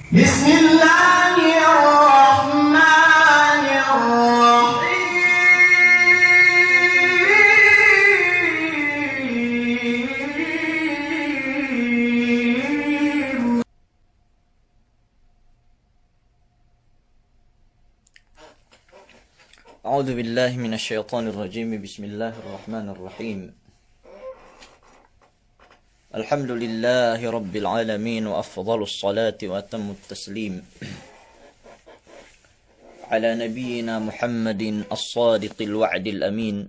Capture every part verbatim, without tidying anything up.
بسم الله الرحمن الرحيم. أعوذ بالله من الشيطان الرجيم. بسم الله الرحمن الرحيم. الحمد لله رب العالمين، وأفضل الصلاة وأتم التسليم على نبينا محمد الصادق الوعد الأمين،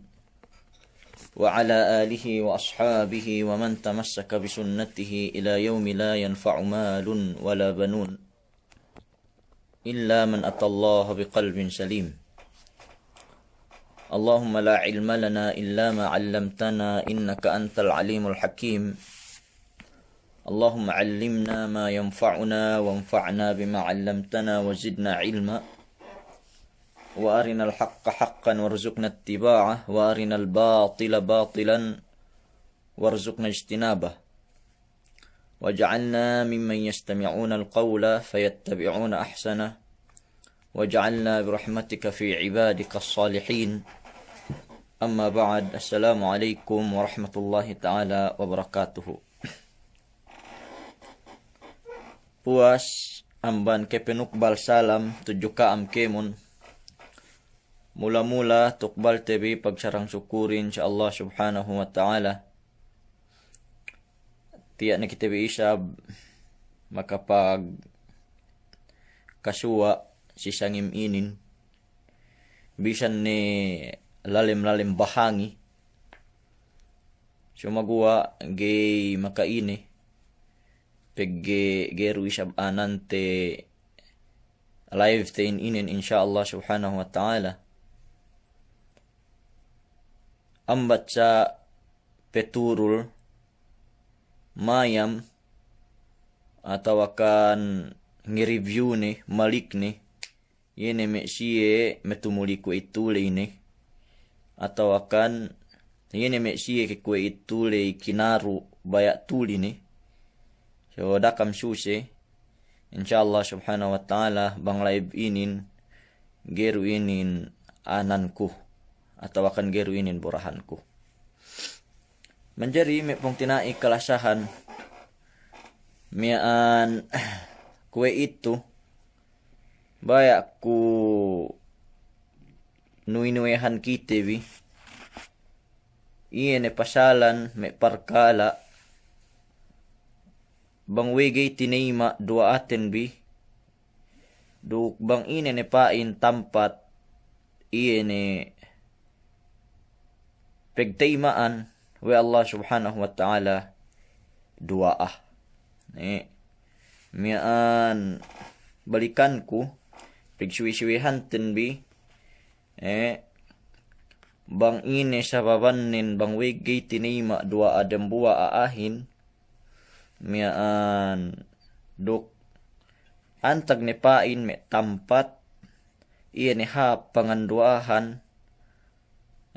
وعلى آله وأصحابه ومن تمسك بسنته إلى يوم لا ينفع مال ولا بنون إلا من أتى الله بقلب سليم. اللهم لا علم لنا إلا ما علمتنا إنك أنت العليم الحكيم. اللهم علمنا ما ينفعنا وانفعنا بما علمتنا وزدنا علما. وأرنا الحق حقا وارزقنا اتباعه وأرنا الباطل باطلا وارزقنا اجتنابه. واجعلنا ممن يستمعون القول فيتبعون أحسنه. واجعلنا برحمتك في عبادك الصالحين. أما بعد، السلام عليكم ورحمة الله تعالى وبركاته. Puwas amban kapanukbal salam tudju ka'am kēmon. Mula-mula tukbalte bi pagsarang-sukurin si Allah Subhanahu wa Ta'ala. Tiya' ne kite bi isab makapagkasuwa' si sangem inin, bisan ne lalem-lalem bahangi. Sumaguwa' ga'i maka'ine, pegge' ga'i du isab anante live te'in inin, insya Allah Subhanahu wa Ta'ala. Ambat sa' peturul mayam atawakan nge-review ne, malik ne, iye ne me' siye metumuli kuwe' itu ley ne, atawakan iye ne me' siye ke kuwe' itu ley kinaru baya' tuli ne. So, da'a kam suse, insya Allah Subhanahu wa Ta'ala, bang live inin, ga'i du inin ananku, atawakan ga'i du inin burahanku. Manjari me' pungtina'i kalasahan, miya'an kuwe' itu, baya' ku nuwe-nuwehan kite bi, iye ne pasalan me' parkala' bang we' ga'i tineyma' duwa'aten bi, duk bang ine ne pa'in tampat iye ne pagteyma'an we' Allah Subhanahu wa Ta'ala duwa'a. Ne, miya'an balikanku, pagsuwe-suwehanten bi, eh, bang ine sababannen bang we' ga'i tineyma' duwa'a dembuwa' a'ahin, miya'an duk antag ne pa'in me' tampat, iye ne hāp panganduwa'ahan,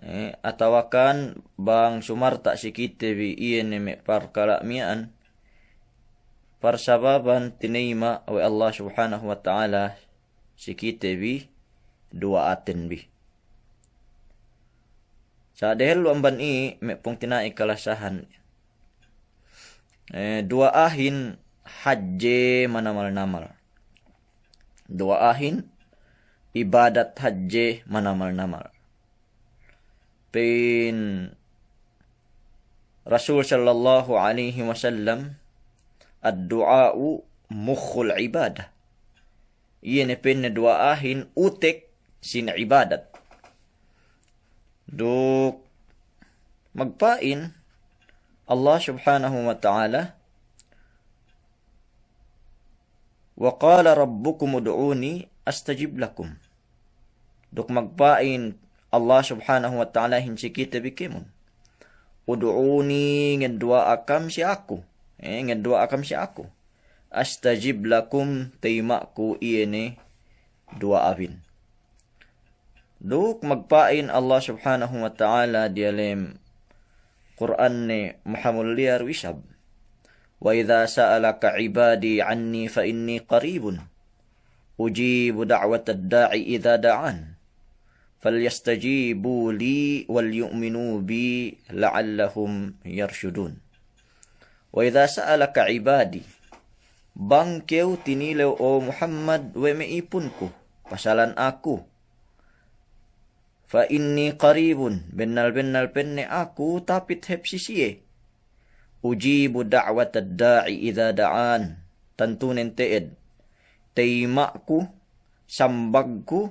eh, atawakan bang sumarta' si kite bi iye ne me' parkala' miya'an, parsababan tineyma' we' Allah Subhanahu wa Ta'ala si kite bi duwa'aten bi. Sa' dehellu amban i me' pungtina'i kalasahan, eh, duwa'ahin hadje manamal-namal. Duwa'ahin ibadat hadje manamal-namal. Pa'in Rasul sallallahu alaihi wasallam, "Ad-du'a'u mukhul ibadah." Iye ne pa'inne duwa'ahin utek sin ibadat. Duk magpa'in Allah Subhanahu wa Ta'ala, "Wa qala rabbukum ud'uni astajib lakum." Duk magpa'in Allah Subhanahu wa Ta'alahin si kite bi kēmon, "Ud'uni," ngenduwa'a kam si aku. Eh, ngenduwa'a kam si aku. "Astajib lakum," teyma'ku iye ne duwa'abin. Duk magpa'in Allah Subhanahu wa Ta'ala diyalem Kur'anne mahamulliya du isab, وإذا سألك عبادي عني فإني قريب أجيب دعوة الداع إذا دعان فليستجيبوا لي وليؤمنوا بي لعلهم يرشدون. وإذا سألك عبادي, bang kew tinilew, o Muhammad, we' me' ipunku, pasalan aku, فإني قريب, bennal-bennal pa'inne aku tapit hep si siye. أجيب دعوة الداع إذا دعان, tantunen te'ed teyima'ku, sambagku,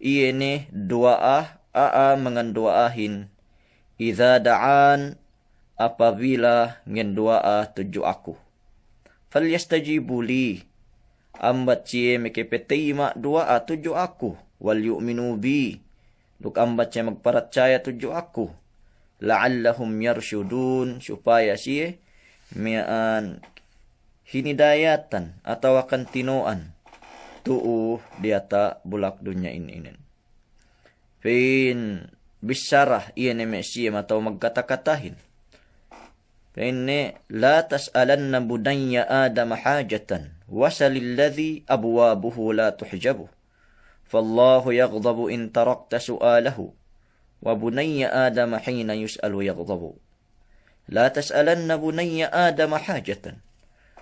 iye ne duwa'a a'a manganduwa'ahin, إذا دعان, apabila ngenduwa'a tudju aku. فليستجيبوا لي, ambat siye mekepeteyima' duwa'a tudju aku, وليؤمنوا بي, duk ambat siye magparatsaya tudju aku, لعلهم يرشدون, supaya siye miya'an hinidayatan atawakan tino'an tu'u diyata' bulak dunya in inen. Pa'in bissara iye ne me' siye mata'u magkata-katahin. Pa'inne, لا تسألن بني آدم حاجة وسل الذي أبوابه لا تحجب فالله يغضب إن تركت سؤاله وبني آدم حين يسأل يغضب. لا تسألن بني آدم حاجة.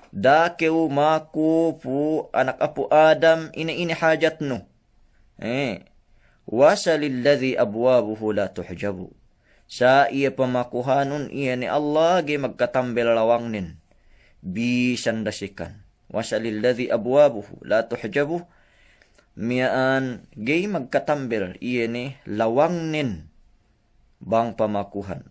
Da'a kew maku pu anak apu' Adam ine-ine hajatnu. Eh. وسل الذي أبوابه لا تحجب. Sa' iye pamakuhanun iye ne Allah ga'i magkatambel lawangnen bisan dasekan. وسل الذي أبوابه لا تحجب, miya'an ga'i magkatambel iye ne lawangnen bang pamakuhan.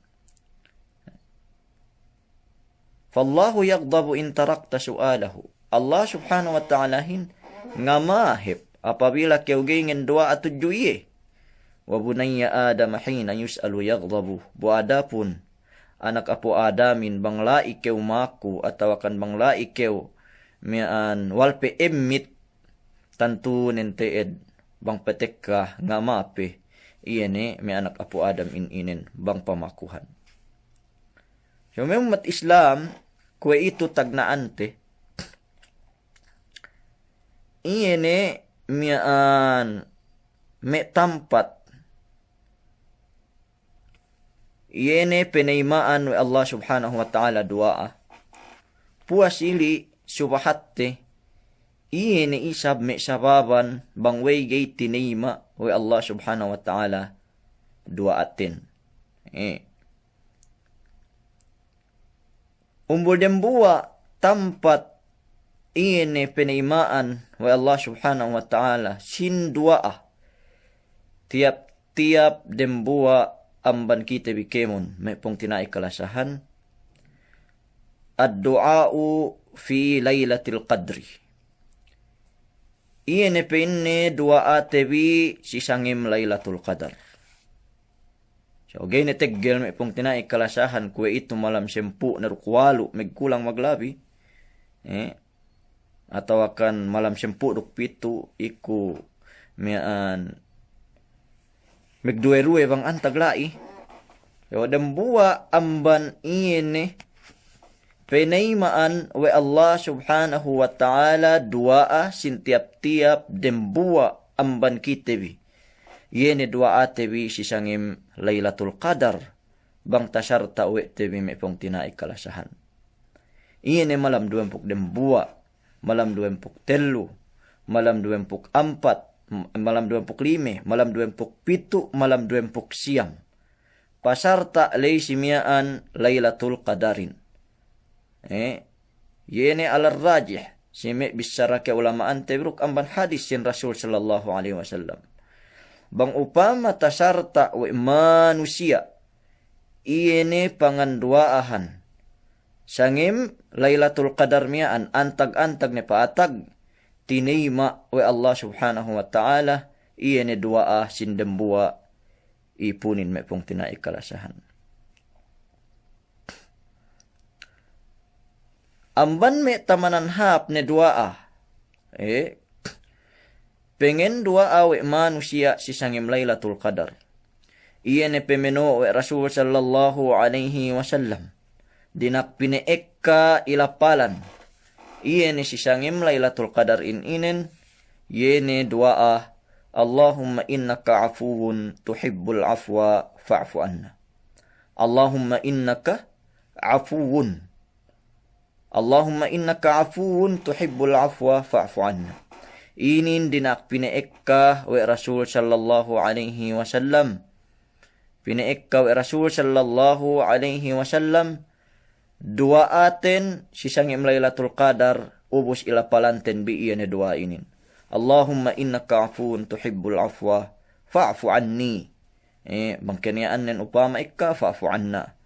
فالله يغضب إن تركت سؤاله. Allah Subhanahu wa Ta'alahin ngamahep apabila kew ga'i ngenduwa'a tudju iye. وبني آدم حين يسأل يغضب. Bu adapun anak apu' Adamin bang la'i kew maku atawakan bang la'i kew miya'an wal pe emmit, tantunen te'ed bang patekka ngama pe iye ne me' anak apu' Adam in inen bang pamakuhan. So me' ummat Islam, kuwe'itu tagna'ante, iye ne miya'an me' tampat iye ne peneyma'an we' Allah Subhanahu wa Ta'ala duwa'a. Puwas ili' subahatte, iye ne isab me' sababan bang we'ey ga'i tineyma' we' Allah Subhanahu wa Ta'ala duwa'aten. Eh. Umbul dembuwa' tampat iye ne peneyma'an we' Allah Subhanahu wa Ta'ala sin duwa'a. Tiyap-tiyap dembuwa' amban kite bi kēmon, me' pungtina'i kalasahan. الدعاء في ليلة القدر. Iye ne pa'inne duwa'ate bi si sangem Laylatul Qadar. So, ga'i ne teggel me' pungtina'i kalasahan kuwe'itu malam sempū' ne duk walu' megkulang maglabi. Eh, atawakan malam sempū' duk pitu' iku miya'an megduwe-duwe bang antag la'i. Yo, dembuwa' amban iye ne peneyma'an we' Allah Subhanahu wa Ta'ala duwa'a sin tiyap-tiyap dembuwa' amban kite bi. Iye ne duwa'ate bi si sangem Laylatul Qadar, bang tasarta' we' te bi me' pungtina'i kalasahan. Iye ne malam duwempū' dembuwa', malam duwempū' tellu, malam duwempū' ampat, m-, malam duwempū' lime, malam duwempū' pitu', malam duwempū' siyam. Pasarta' ley si miya'an Laylatul Qadarin. Eh, iye ne ala rajih, si me' bissara ka'ulama'ante bi duk amban hadis sin Rasul sallallahu alaihi wasallam. Bang upama tasarta' we' manusiya' iye ne panganduwa'ahan sangem Laylatul Qadar miya'an antag-antag ne pa'atag, tineyma' we' Allah Subhanahu wa Ta'ala iye ne duwa'a sin dembuwa' ipunin me' pungtina'i kalasahan. Amban me' tamanan hāp ne duwa'a, eh, pengenduwa'a we' manusiya' si sangem Laylatul Qadar. Iye ne pemeno'o we' Rasul sallallahu alaihi wasallam. dina'ak pine'ekka ilapalan, iye ne si sangem Lailatul Qadar in inen, iye ne duwa'a, "Allahumma innaka afuwun tuhibbul afwa fa'fu anna." Allahumma innaka afuwun. Allahumma innaka afuwun tuhibbul afwa fa'fu anna. Inin dina'ak pine'ekka we' Rasul sallallahu alaihi wasallam. Pine'ekka we' Rasul sallallahu alaihi wasallam, duwa'aten si sangem Lailatul Qadar, ubus ilapalanten bi iye ne duwa'a inin. "Allahumma innaka afuwun tuhibbul afwa fa'fu anni." Eh, bang keniya'annen upama ekka, "Fa'fu anna."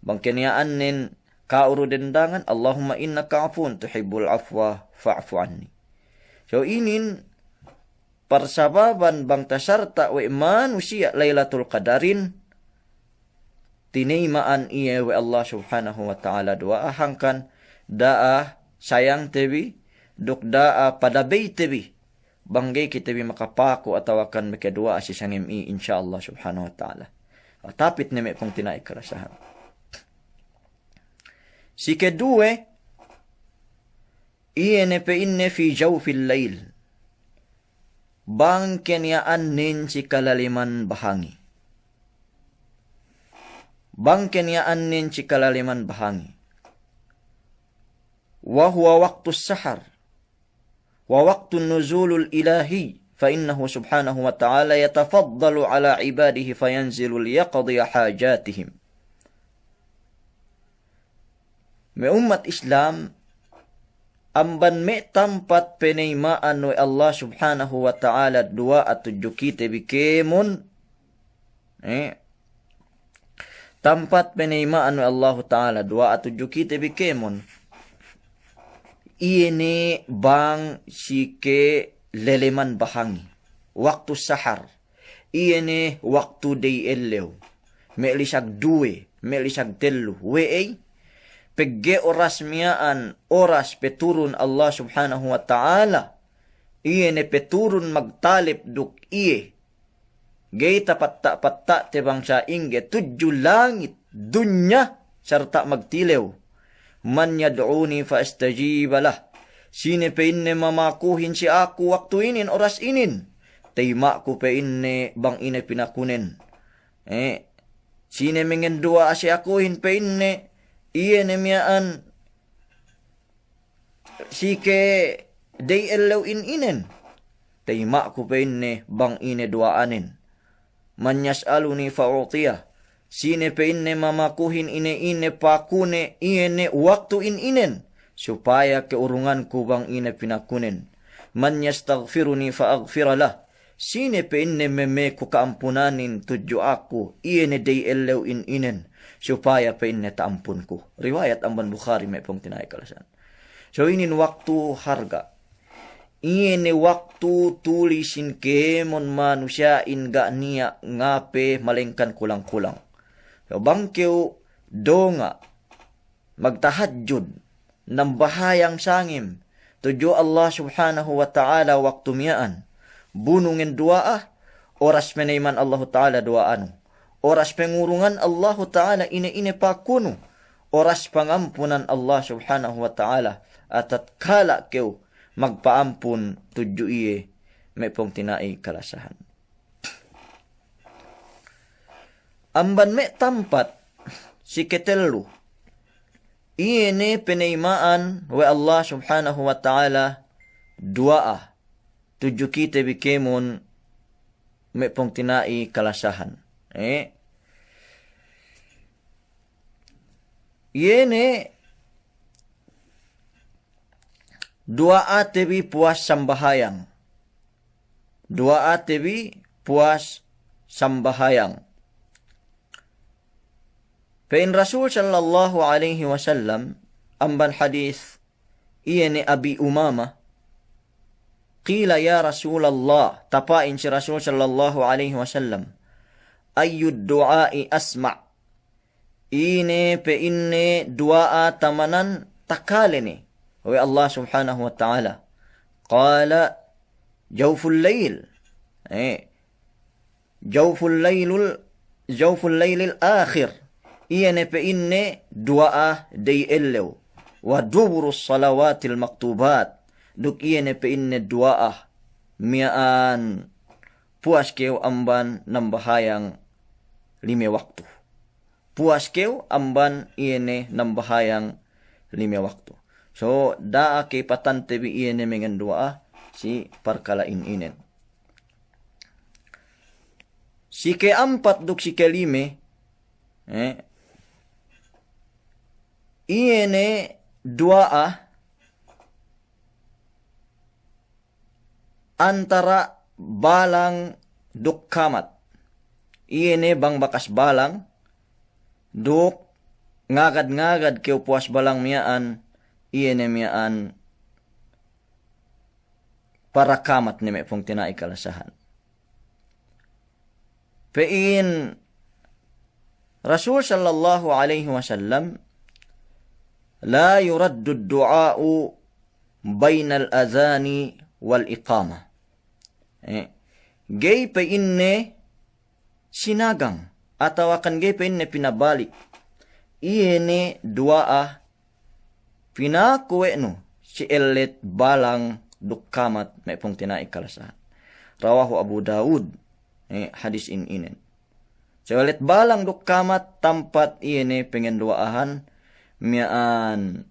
Bang keniya'annen ka'u du dendangan, "Allahumma innaka afuwun tuhibbul afwa fa'fu anni." So inin parsababan bang tasarta' we' manusiya' Lailatul Qadarin, tineyma'an iye we' Allah Subhanahu wa Ta'ala duwa'a hangkan da'a sayangte bi, duk da'a padabeyte bi, bang ga'i kite bi makapaku atawakan meke duwa'a si sangem i, insya Allah Subhanahu wa Ta'ala. Tapit ne me' pungtina'i kalasahan. Si keduwe, iye ne pe'inne fi jawfil layl. Bang keniya'annen si kalaleman bahangi. Bang keniya'annen si kalaleman bahangi. Wa huwa waqtus sahar. Wa waqtun nuzulul ilahi. Fa innahu subhanahu wa ta'ala yatafaddalu ala ibadihi fayanzilu liyaqdiya hajatihim. Me' ummat Islam, amban me' tampat peneyma'an we' Allah Subhanahu wa Ta'ala duwa'a tudju kite bi kēmon, eh, tampat peneyma'an we' Allahu Ta'ala duwa'a tudju kite bi kēmon, iye ne bang si keleleman bahangi, waktu sahar. Iye ne waktu dey ellew, me' lisag duwe, me' lisag tellu, we'ey? Pegge' oras miya'an oras peturun Allah Subhanahu wa Ta'ala, iye ne peturun magtalep duk iye ga'i tapatta'-patta'te bang sa'ingge tudju langit dunya sarta' magtilew. "Man yad'uni fa astajiba lah." Sine pe'inne mamakuhin si aku waktu inin, oras inin, teyma'ku pe'inne bang ine pinakunen. Eh, sine mengenduwa'a si akuhin pe'inne, iye ne miya'an si kedey ellew in inen, teyma'ku pe'inne bang ine duwa'anen. "Man yas'aluni fa u'tiyah." Sine pe'inne mamakuhin ine-ine pakune iye ne waktu in inen, supaya ke'urunganku bang ine pinakunen. "Man yastaghfiruni fa aghfira lah." Sine pe'inne memeku ka'ampunanin tudju aku, iye ne dey ellew in inen, supaya pe'inne ta'ampunku. Riwayat amban Bukhari, me' pungtina'i kalasahan. So inin waktu harga'. Iye ne waktu tuli sin kēmon manusiya'in ga' niya' ngape malengkan kulang-kulang. So bang kew donga' magtahajjud, nambahayang sangem tudju Allah Subhanahu wa Ta'ala waktu miya'an, bunu ngenduwa'a, oras peneyman Allahu Ta'ala duwa'anu, oras pengurungan Allahu Ta'ala ine-ine pakunu, oras pangampunan Allah Subhanahu wa Ta'ala, atatkala' kew magpa'ampun tudju iye, me' pungtina'i kalasahan. Amban me' tampat si ketellu, iye ne peneyma'an we' Allah Subhanahu wa Ta'ala duwa'a tudju kite bi kēmon, me' pungtina'i kalasahan. Eh? Iye ne duwa'ate bi puwas sambahayang. Duwa'ate bi puwas sambahayang. Pa'in Rasul sallallahu alaihi wasallam, amban hadis iye ne Abi Umama, qila, "Ya Rasulallah," tapa'in si Rasul sallallahu alaihi wasallam, "Ayyud du'a'i asma'?" Ine pe'inne duwa'a tamanan takale ne we' Allah Subhanahu wa Ta'ala? Qala, "Jawful layl." Eh, jawful laylul, jawful laylil akhir. Iye ne pe'inne duwa'a dey ellew, wa duburus salawatil maktubat, duk iye ne pe'inne duwa'a miya'an puwas kew amban nambahayang lime waktu. Puwas kew amban iye ne nambahayang lime waktu. So, da'a key patante bi iye ne mengenduwa'a si parkala' in inen. Si ke'ampat duk si ke'lime, eh, iye ne duwa'a antara' balang duk kamat. Iye ne bang bakas balang duk ngagad-ngagad kew puwas balang miya'an, iye ne miya'an para kamat ne me' pungtina'i kalasahan. Pe'in Rasul sallallahu alaihi wasallam, "La yuraddu du'a'u bainal adhani wal iqamah." Eh, gey pe'inne sinagang, atawakan gey pe'inne pinabalik iye ne duwa'a pinaku we' nu si ellet balang duk kamat me' pungtina'i kalasahan. Rawahu Abu Dawud, eh, hadis in inen. Si ellet balang duk kamat tampat iye ne pengenduwa'ahan miya'an,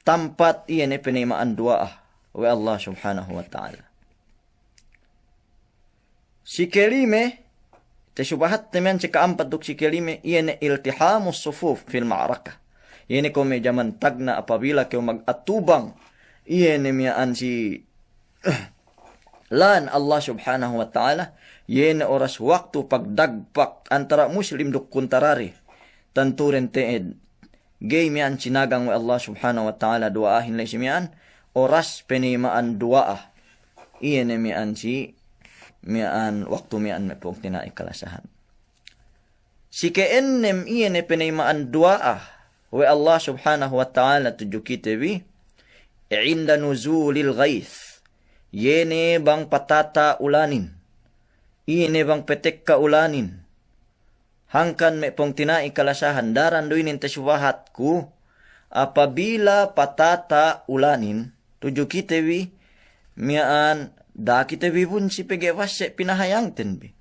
tampat iye ne peneyma'an duwa'a we' Allah Subhanahu wa Ta'ala. Si ke'lime, tasubahatte miya'an si ke'ampat duk si ke'lime, iye ne iltihamus sufuf fil ma'rakah. Iye ne kuwe' me' jaman tagna' apabila kew magatubang iye ne miya'an si lān Allah Subhanahu wa Ta'ala, iye ne oras waktu pagdagpak antara' muslim duk kuntarari. Tantu den te'ed gey miya'an sinagang we' Allah Subhanahu wa Ta'ala duwa'ahin la'i si miya'an, oras peneyma'an duwa'a. Iye ne miya'an si, miya'an waktu miya'an me' pungtina'i kalasahan. Si ke'ennem iye ne peneyma'an duwa'a we' Allah Subhanahu wa Ta'ala tudju kite bi, inda nuzulil ghaith. Iye ne bang patata' ulanin. Iye ne bang petekka ulanin. Hangkan me' pungtina'i kalasahan, daran du inin tasubahatku, apabila patata' ulanin, tudju kite bi miya'an, da'a kite bi bunsi pegge' basse' pinahayangten bi.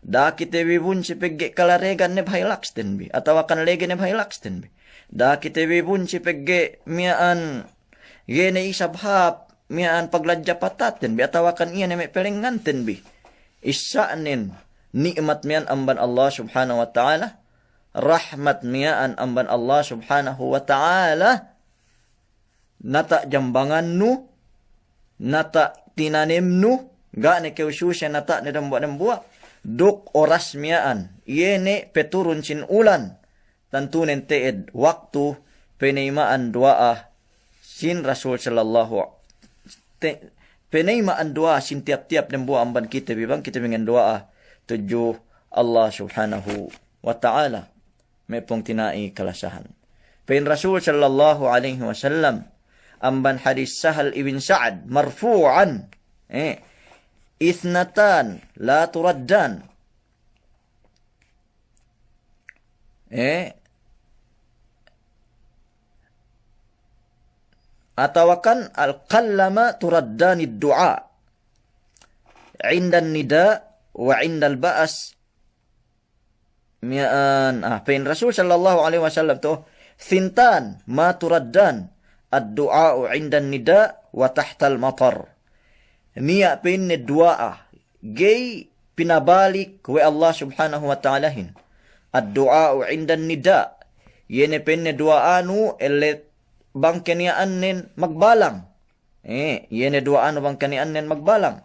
Da'a kite bi bunsi pegge' kalaregan ne bahaylaksten bi, atawakan lege ne bahaylaksten bi. Da'a kite bi bunsi pegge' miya'an, iye ne isab hāp miya'an pagladja pataten bi, atawakan iye ne me' pelengnganten bi. Issa'nen ni'mat miya'an amban Allah Subhanahu wa Ta'ala, rahmat miya'an amban Allah Subhanahu wa Ta'ala, nata' jambangannu, nata' tinanemnu, ga' ne kew suse nata'ne dambuwa'-dambuwa', duk oras miya'an, iye ne peturun sin ulan, tantunen te'ed waktu peneyma'an duwa'a sin Rasul sallallahu, te-, peneyma'an duwa'a sin tiyap-tiyap dambuwa' amban kite bi bang kite bi ngenduwa'a tudju Allah Subhanahu wa Ta'ala. Me' pungtina'i kalasahan. Pa'in Rasul sallallahu alaihi wasallam, amban hadis Sahal ibn Sa'ad, marfu'an, eh, ithnatan la turaddan. Eh, atawakan al-, qallama turaddanid du'a. Indan nida' wa indal ba'as. Miya'an, ah, pa'in Rasul sallallahu alaihi wasallam tu, thintan ma turaddan, ad-du'a'u indan nida' wa tahtal matar. Niya' pa'inne duwa'a, gey pinabalik we' Allah Subhanahu wa Ta'alahin. Ad-du'a'u indan nida', iye ne pa'inne duwa'anu ellet bang keniya'annen magbalang. Eh, iye ne duwa'anu bang keniya'annen magbalang.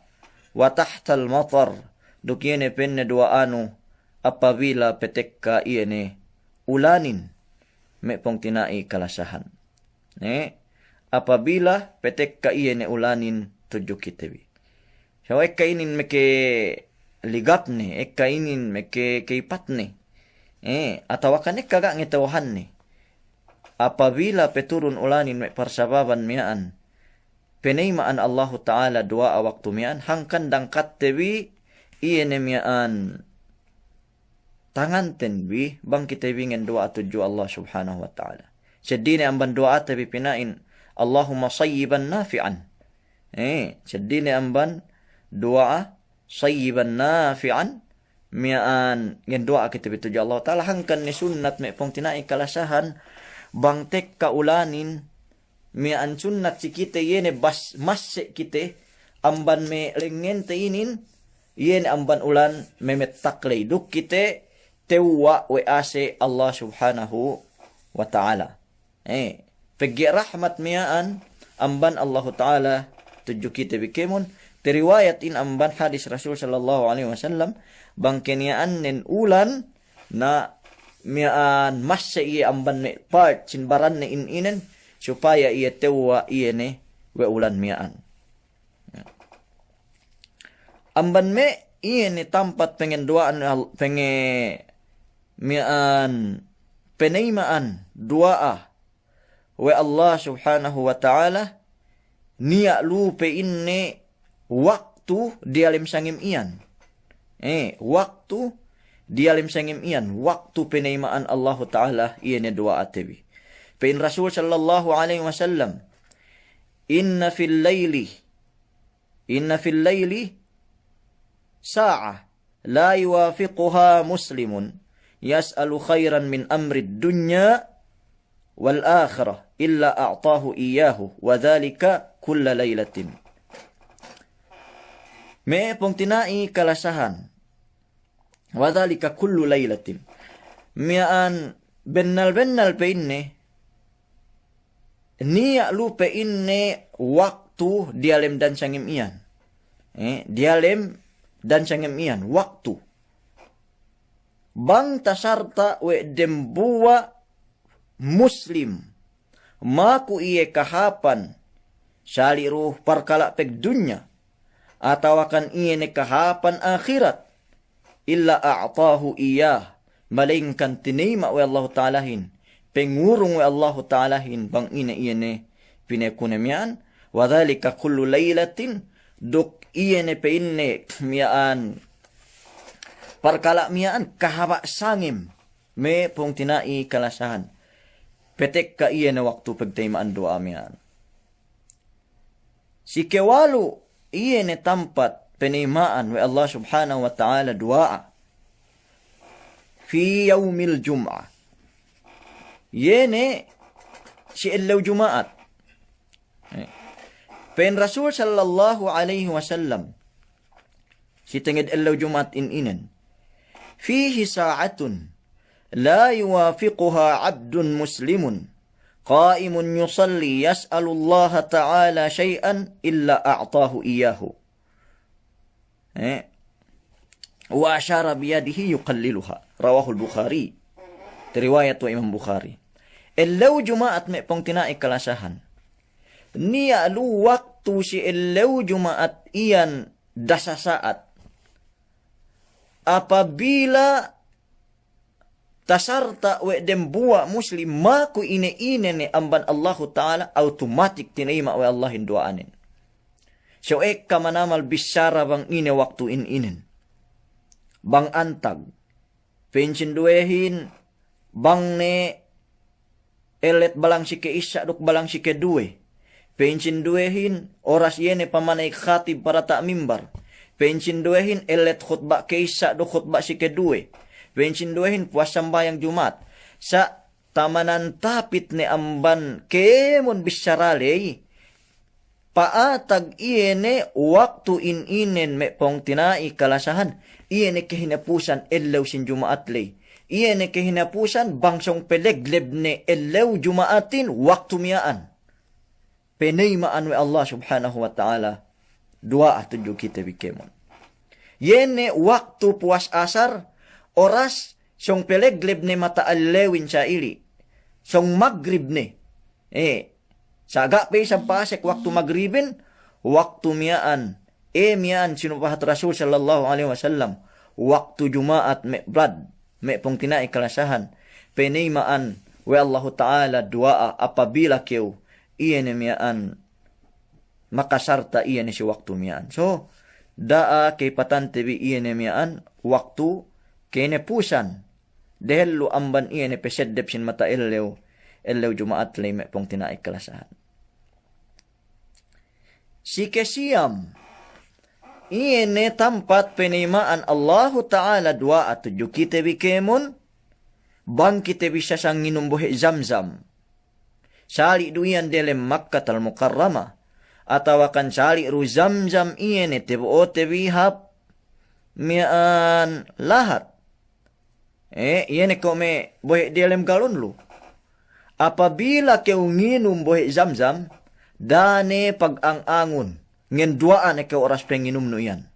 Wa tahtal matar, duk iye ne pa'inne duwa'anu apabila petekka iye ne ulanin, me' pungtina'i kalasahan. Eh, apabila petekka iye ne ulanin tudju kite bi. Sawa ekka inin meke ligapne, ekka inin meke keypatne. Eh, atawakan ekka ga' ngeta'uhanne. Apabila peturun ulanin me' parsababan miya'an, peneyma'an Allahu Ta'ala duwa'a waktu miya'an, hangkan dangkatte bi iye ne miya'an tanganten bi, bang kite bi ngenduwa'a tudju Allah Subhanahu wa Ta'ala. Seddili ne amban duwa'ate bi pina'in, Allahumma sayyiban nafi'an. Eh, seddili ne amban duwa'a sayyiban nafi'an, miya'an ngenduwa'a kite bi tudju Allah Ta'ala, hangkan ne sunnat me' pungtina'i kalasahan, bang tekka ulanin, miya'an sunnat si kite iye ne bas-, masse' kite amban me' lengngente inin, iye ne amban ulan memettak ley duk kite tewwa' we' ase' Allah Subhanahu wa Ta'ala. Eh, pegge' rahmat miya'an amban Allahu Ta'ala tudju kite bi kēmon, teriwayat in amban hadis Rasul sallallahu alaihi wasallam, bang keniya'annen ulan, na miya'an masse' iye amban me' part sin baranne in inen, supaya iye tewwa' iye ne we' ulan miya'an. Amban me' iye ne tampat pengenduwa'an al-, penge-, miya'an peneyma'an duwa'a we' Allah Subhanahu wa Ta'ala, niya' lu pe'inne waktu diyalem sangem iyan. Eh, waktu diyalem sangem iyan, waktu peneyma'an Allahu Ta'ala iye ne duwa'ate bi. Pe'in Rasul sallallahu alaihi wasallam, "Inna fil layli, inna fil layli sa'ah, la yuwafiquha muslimun yas'alu khairan min amrid dunya wal akhirah illa a'tahu iyyahu, wa dhalika kulla laylatin." Me' pungtina'i kalasahan, wa dhalika kullu laylatin. Miya'an bennal-bennal pe'inne, niya' lu pe'inne waktu diyalem dan sangem iyan. Eh, diyalem dan sangem iyan, waktu. Bang tasarta' we' dembuwa' muslim, maku iye kahāpan, sali' du parkala' pegdunya, atawakan iye ne kahāpan ahirat, illa a'tahu iyyah, malayingkan tineyma' we' Allahu Ta'alahin, pengurung we' Allahu Ta'alahin, bang ine iye ne pinekune miya'an, wa dhalika kullu laylatin, duk iye ne pe'inne miya'an parkala' miya'an kahaba' sangem, me' pungtina'i kalasahan. Petekka iye ne waktu pegteyma'an duwa'a miya'an. Sikewalu' iye ne tampat peneyma'an we' Allah Subhanahu wa Ta'ala duwa'a, fi yawmil jum'ah. Iye ne si ellew Juma'at. Eh. Pe'in Rasul sallallahu alaihi wasallam, si tenged ellew Juma'at in inen, "Fihi sa'atun la yuwafiquha abdun muslimun qa'imun yusalli yas'alullaha ta'ala shay'an illa a'tahu iyyahu." Eh. "Wa ashara biyadihi yuqalliluha." Rawahul Bukhari. Teriwayat we' Imam Bukhari. Ellew Juma'at me' pungtina'i kalasahan, niya' lu waktu si ellew Juma'at iyan dasa sa'at. Apabila tasarta' we' dembuwa' muslim maku ine-ine ne amban Allahu Ta'ala, awtomatik tineyma' we' Allahin duwa'anen. So ekka manamal bissara bang ine waktu in inen. Bang antag. Pe'in sinduwehin, bang ne ellet balang si ke'issa' duk balang si keduwe. Pe'in sinduwehin, oras iye ne pamanay khatib parata' mimbar. Pe'in sinduwehin, ellet khutba' ke'issa' duk khutba' si keduwe. Pe'in sinduwehin, puwas sambahayang Juma'at. Sa' tamanan tapit ne amban kēmon bissara ley, pa'atag iye ne waktu in inen me' pungtina'i kalasahan, iye ne kahinapusan ellew sin Juma'at ley. Iye ne kahinapusan bang sōng pelegleb ne ellew Juma'atin waktu miya'an. Peneyma'an we' Allah Subhanahu wa Ta'ala duwa'a tudju kite bi kēmon. Iye ne waktu puwas asar, oras sōng pelegleb ne mata ellewin sa'ili'. Sōng magrib ne. Eh, sa' ga' pe isab pa'asek waktu magribin, waktu miya'an, eh, miya'an sinupahat Rasul sallallahu alaihi wasallam, waktu Juma'at me' brad, me' pungtina'i kalasahan, peneyma'an we' Allahu Ta'ala duwa'a apabila kew, iye ne miya'an makasarta' iye ne si waktu miya'an. So, da'a keypatante bi iye ne miya'an waktu kene pusan dehellu amban iye ne peseddep sin mata ellew, ellew Juma'at ley me' pungtina'i kalasahan. Si kesiyam, iye ne tampat peneyma'an Allahu Ta'ala duwa'a tudju kite bi kēmon, bang kite bi sasang nginum bohe' Zamzam. Sali' du iyan delem Makkatal Mukarramah, atawakan sali' du Zamzam iye ne tebo'ote bi hap miya'an lahat. Eh, iye ne ko' me' bohe' delem galon lu. Apabila kew nginum bohe' Zamzam, da'a ne pag-ang-angun, ngenduwa'a ne kew oras penginumnu iyan.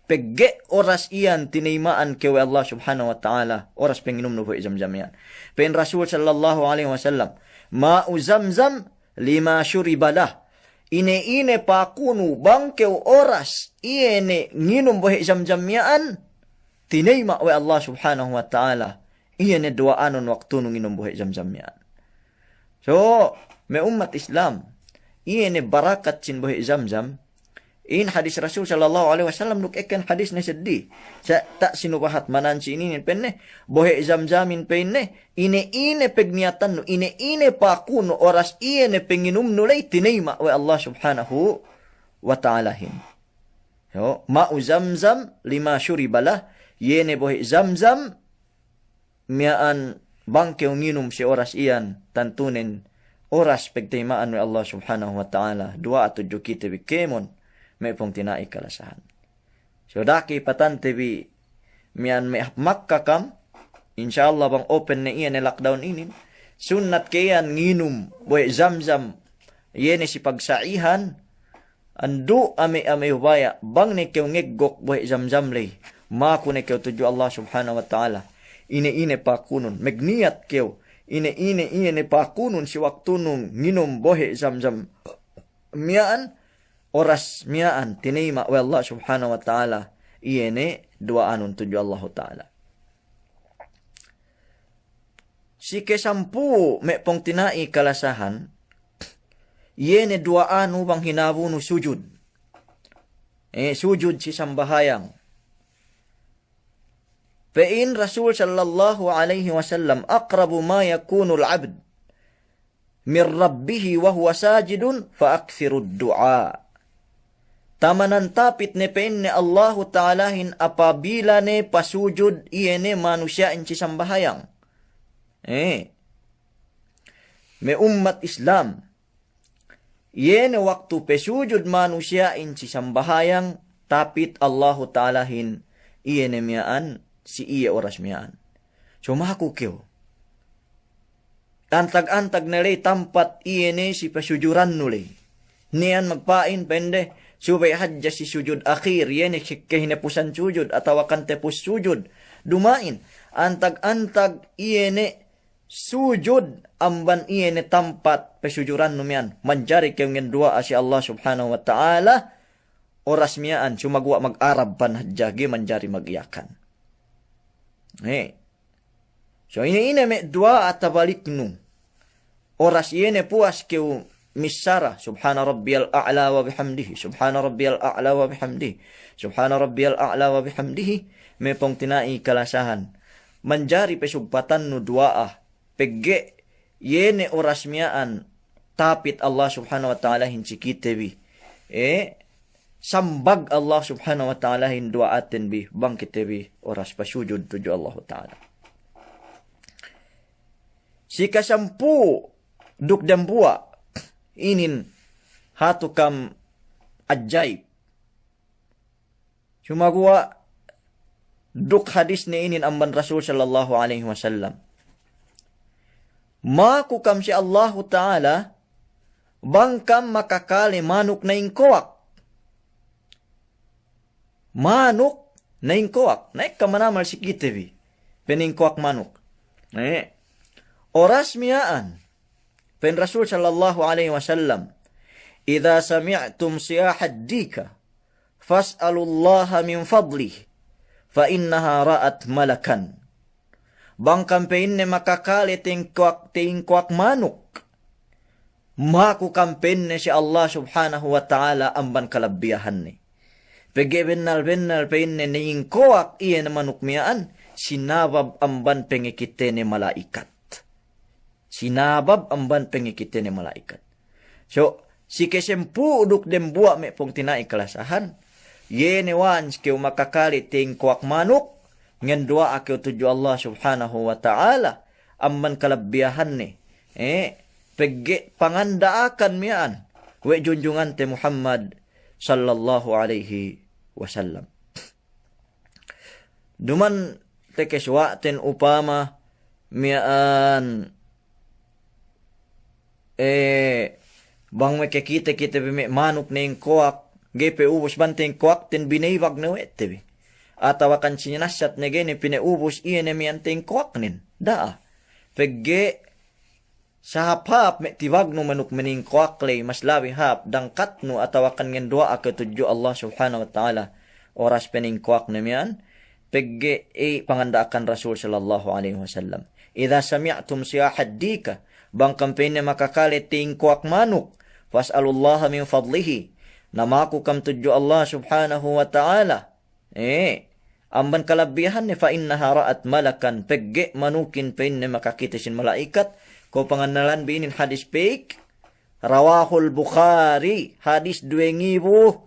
Pegge' oras iyan tineyma'an kew we' Allah Subhanahu wa Ta'ala, oras penginumnu bohe' Zamzam iyan. Pa'in Rasul sallallahu alaihi wasallam, "Ma'u Zamzam lima shuriba lah." Ine-ine pakunu bang kew oras iye ne nginum bohe' Zamzam miya'an, tineyma' we' Allah Subhanahu wa Ta'ala iye ne duwa'anun waktunu nginum bohe' Zamzam miya'an. So, me' ummat Islam, iye ne barakat sin bohe' Zamzam, in hadis Rasul sallallahu alaihi wasallam duk eken hadis ne seddi. Sa' ta' sinubahat manan si inin pa'inne, bohe' Zamzamin pa'inne, ine-ine pegniyatannu, ine-ine pakunu oras iye ne penginumnu ley tineyma' we' Allah Subhanahu wa Ta'alahin. Yo, ma'u Zamzam lima shuriba lah, iye ne bohe' Zamzam, miya'an bang kew nginum si oras iyan, tantunen oras pegteyma'an we' Allah Subhanahu wa Ta'ala, duwa'a tudju kite bi kēmon, me' pungtina'i kalasahan. So da'a ke patante bi miya'an me' hap Makka kam, insya Allah bang open ne iye ne lockdown inin, sunnat ke iyan nginum bohe' Zamzam, iye ne si pagsa'ihan, andu' ame'-ame' ubaya', bang ne kew ngeggok bohe' Zamzam ley, maku ne kew tudju Allah Subhanahu wa Ta'ala. Ine-ine pakunun, megniyat kew, ine-ine iye ne pakunun si waktunu nginum bohe' Zamzam miya'an, oras miya'an tineyma' we' Allah Subhanahu wa Ta'ala iye ne duwa'anun tudju Allahu Ta'ala. Si kesampū' me' pungtina'i kalasahan, iye ne duwa'anu bang hinabunu sujud. Eh, sujud si sambahayang. Pa'in Rasul sallallahu alaihi wasallam, "Aqrabu ma yakunul abd min rabbihi wa huwa sajidun fa akthirud du'a." Tamanan tapit ne pa'inne Allahu Ta'alahin apabila ne pasujud iye ne manusiya'in si sambahayang. Eh. Me' ummat Islam, iye ne waktu pesujud manusiya'in si sambahayang, tapit Allahu Ta'alahin iye ne miya'an si iye oras miya'an. So maku kew. Antag-antag ne ley tampat iye ne si pesujurannu ley. Niyan magpa'in pa'inde, subey hadja si sujud akhir, iye ne si kehinepusan sujud, atawakan tepus sujud. Duma'in, antag-antag iye ne sujud amban iye ne tampat pesujurannu miya'an, manjari kew ngenduwa'a si Allah Subhanahu wa Ta'ala, oras miya'an, sumaguwa' mag-Arab pan hadja ga'i manjari mag-Yakan. Eh. So, ine-ine me' duwa'a tabaliknu. Oras iye ne puwas kew missara, "Subhana rabbiyal a'la wa bihamdihi, subhana rabbiyal a'la wa bihamdihi, subhana rabbiyal a'la wa bihamdihi," me' pungtina'i kalasahan. Manjari pesugpatannu duwa'a, pegge' iye ne oras miya'an tapit Allah Subhanahu wa Ta'alahin si kite bi. Eh, sambag Allah Subhanahu wa Ta'alahin duwa'aten bi bang kite bi oras pasujud tudju Allahu Ta'ala. Si kasampū' duk dambuwa' inin hatu kam ajaib. Sumaguwa' duk hadis ne inin amban Rasul sallallahu alaihi wasallam. Maku kam si Allahu Ta'ala, bang kam makakale manuk na'ingkowak. Manuk na'ingkowak. Na ekka manamal si kite bi pena'ingkowak manuk. Eh. Oras miya'an. Pa'in Rasul sallallahu alaihi wasallam, "Idza sami'tum siyahad dika, fas'alullaha min fadlih, fa innaha ra'at malakan." Bang kam pa'inne makakale ta'ingkowak, ta'ingkowak manuk, maku kam pa'inne si Allah Subhanahu wa Ta'ala amban kalabbiyahanne. Pegge' bennal-bennal pa'inne na'ingkowak iye ne manuk miya'an, sinabab amban pengekitene mala'ikat. Sinabab amban pengekitene mala'ikat. So, si kesempū' duk dembuwa' me' pungtina'i kalasahan, iye ne wa'an si kew makakale tengkowak manuk, ngenduwa'a kew tudju Allah Subhanahu wa Ta'ala, amban kalabbiyahanne, eh, pegge' panganda'akan miya'an we' junjungante Muhammad sallallahu alaihi wasallam. Duma'in tekes wa'ten upama miya'an, eh, bang me' kekite-kite bi me' manuk nengkowak, ga'i pe ubus bang tengkowakten bineybag ne we' te bi. Atawakan sinasat ne ga'i ne pineubus iye ne miya'an tengkowaknen. Da'a. Pegge' sahāp-hāp me' tibagnu manuk meningkowak ley, mas labi hāp dangkatnu atawakan ngenduwa'a kew tudju Allah Subhanahu wa Ta'ala oras peningkowakne miya'an, pegge' i panganda'akan Rasul sallallahu alaihi wasallam. "Idza sami'tum siyahad dika," bang kam pa'inne makakale tingkowak manuk, "fas'alullaha min fadlihi," na maku kam tudju Allah Subhanahu wa Ta'ala. Eh, amban kalabbiyahanne, "fa innaha ra'at malakan," pegge' manukin pa'inne makakite sin mala'ikat, ko' pangannalan bi inin hadis pik, rawahul Bukhari, hadis duwe ngibu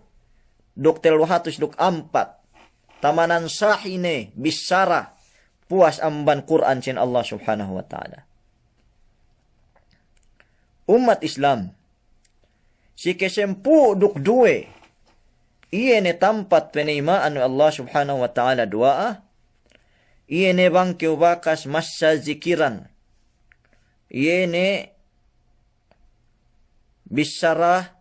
duk tellu hatus duk ampat. Tamanan sahih ne bissara puwas amban Kur'an sin Allah Subhanahu wa Ta'ala. Ummat Islam, si kesempū' duk duwe, iye ne tampat peneyma'an we' Allah Subhanahu wa Ta'ala duwa'a, iye ne bang kew bakas massa zikiran, iye ne bissara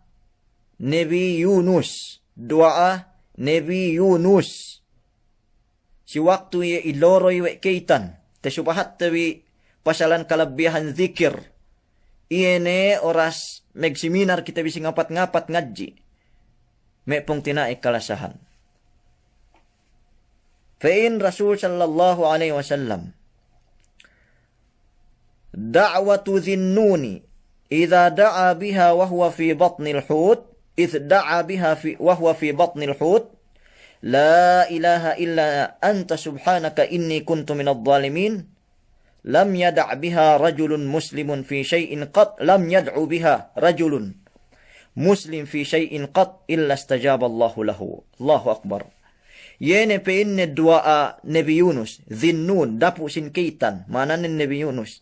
Nebi Yunus, duwa'a Nebi Yunus. Si waktu iye iloroy we' keytan, tesubahatte bi pasalan kalabbiyahan zikir. Iye ne oras megseminar kite bi si ngapat-ngapat ngadji'. Me' pungtina'i kalasahan. Pa'in Rasul sallallahu alaihi wasallam, دعوة ذي النون إذا دعا بها وهو في بطن الحوت، إذ دعا بها في، وهو في بطن الحوت، لا إله إلا أنت سبحانك إني كنت من الظالمين، لم يدع بها رجل مسلم في شيء قط، لم يدع بها رجل مسلم في شيء قط إلا استجاب الله له. الله أكبر. Iye ne pa'inne duwa'a Nebi Yunus, Zinnun, dapu' sin keytan, ma'ananen Nebi Yunus.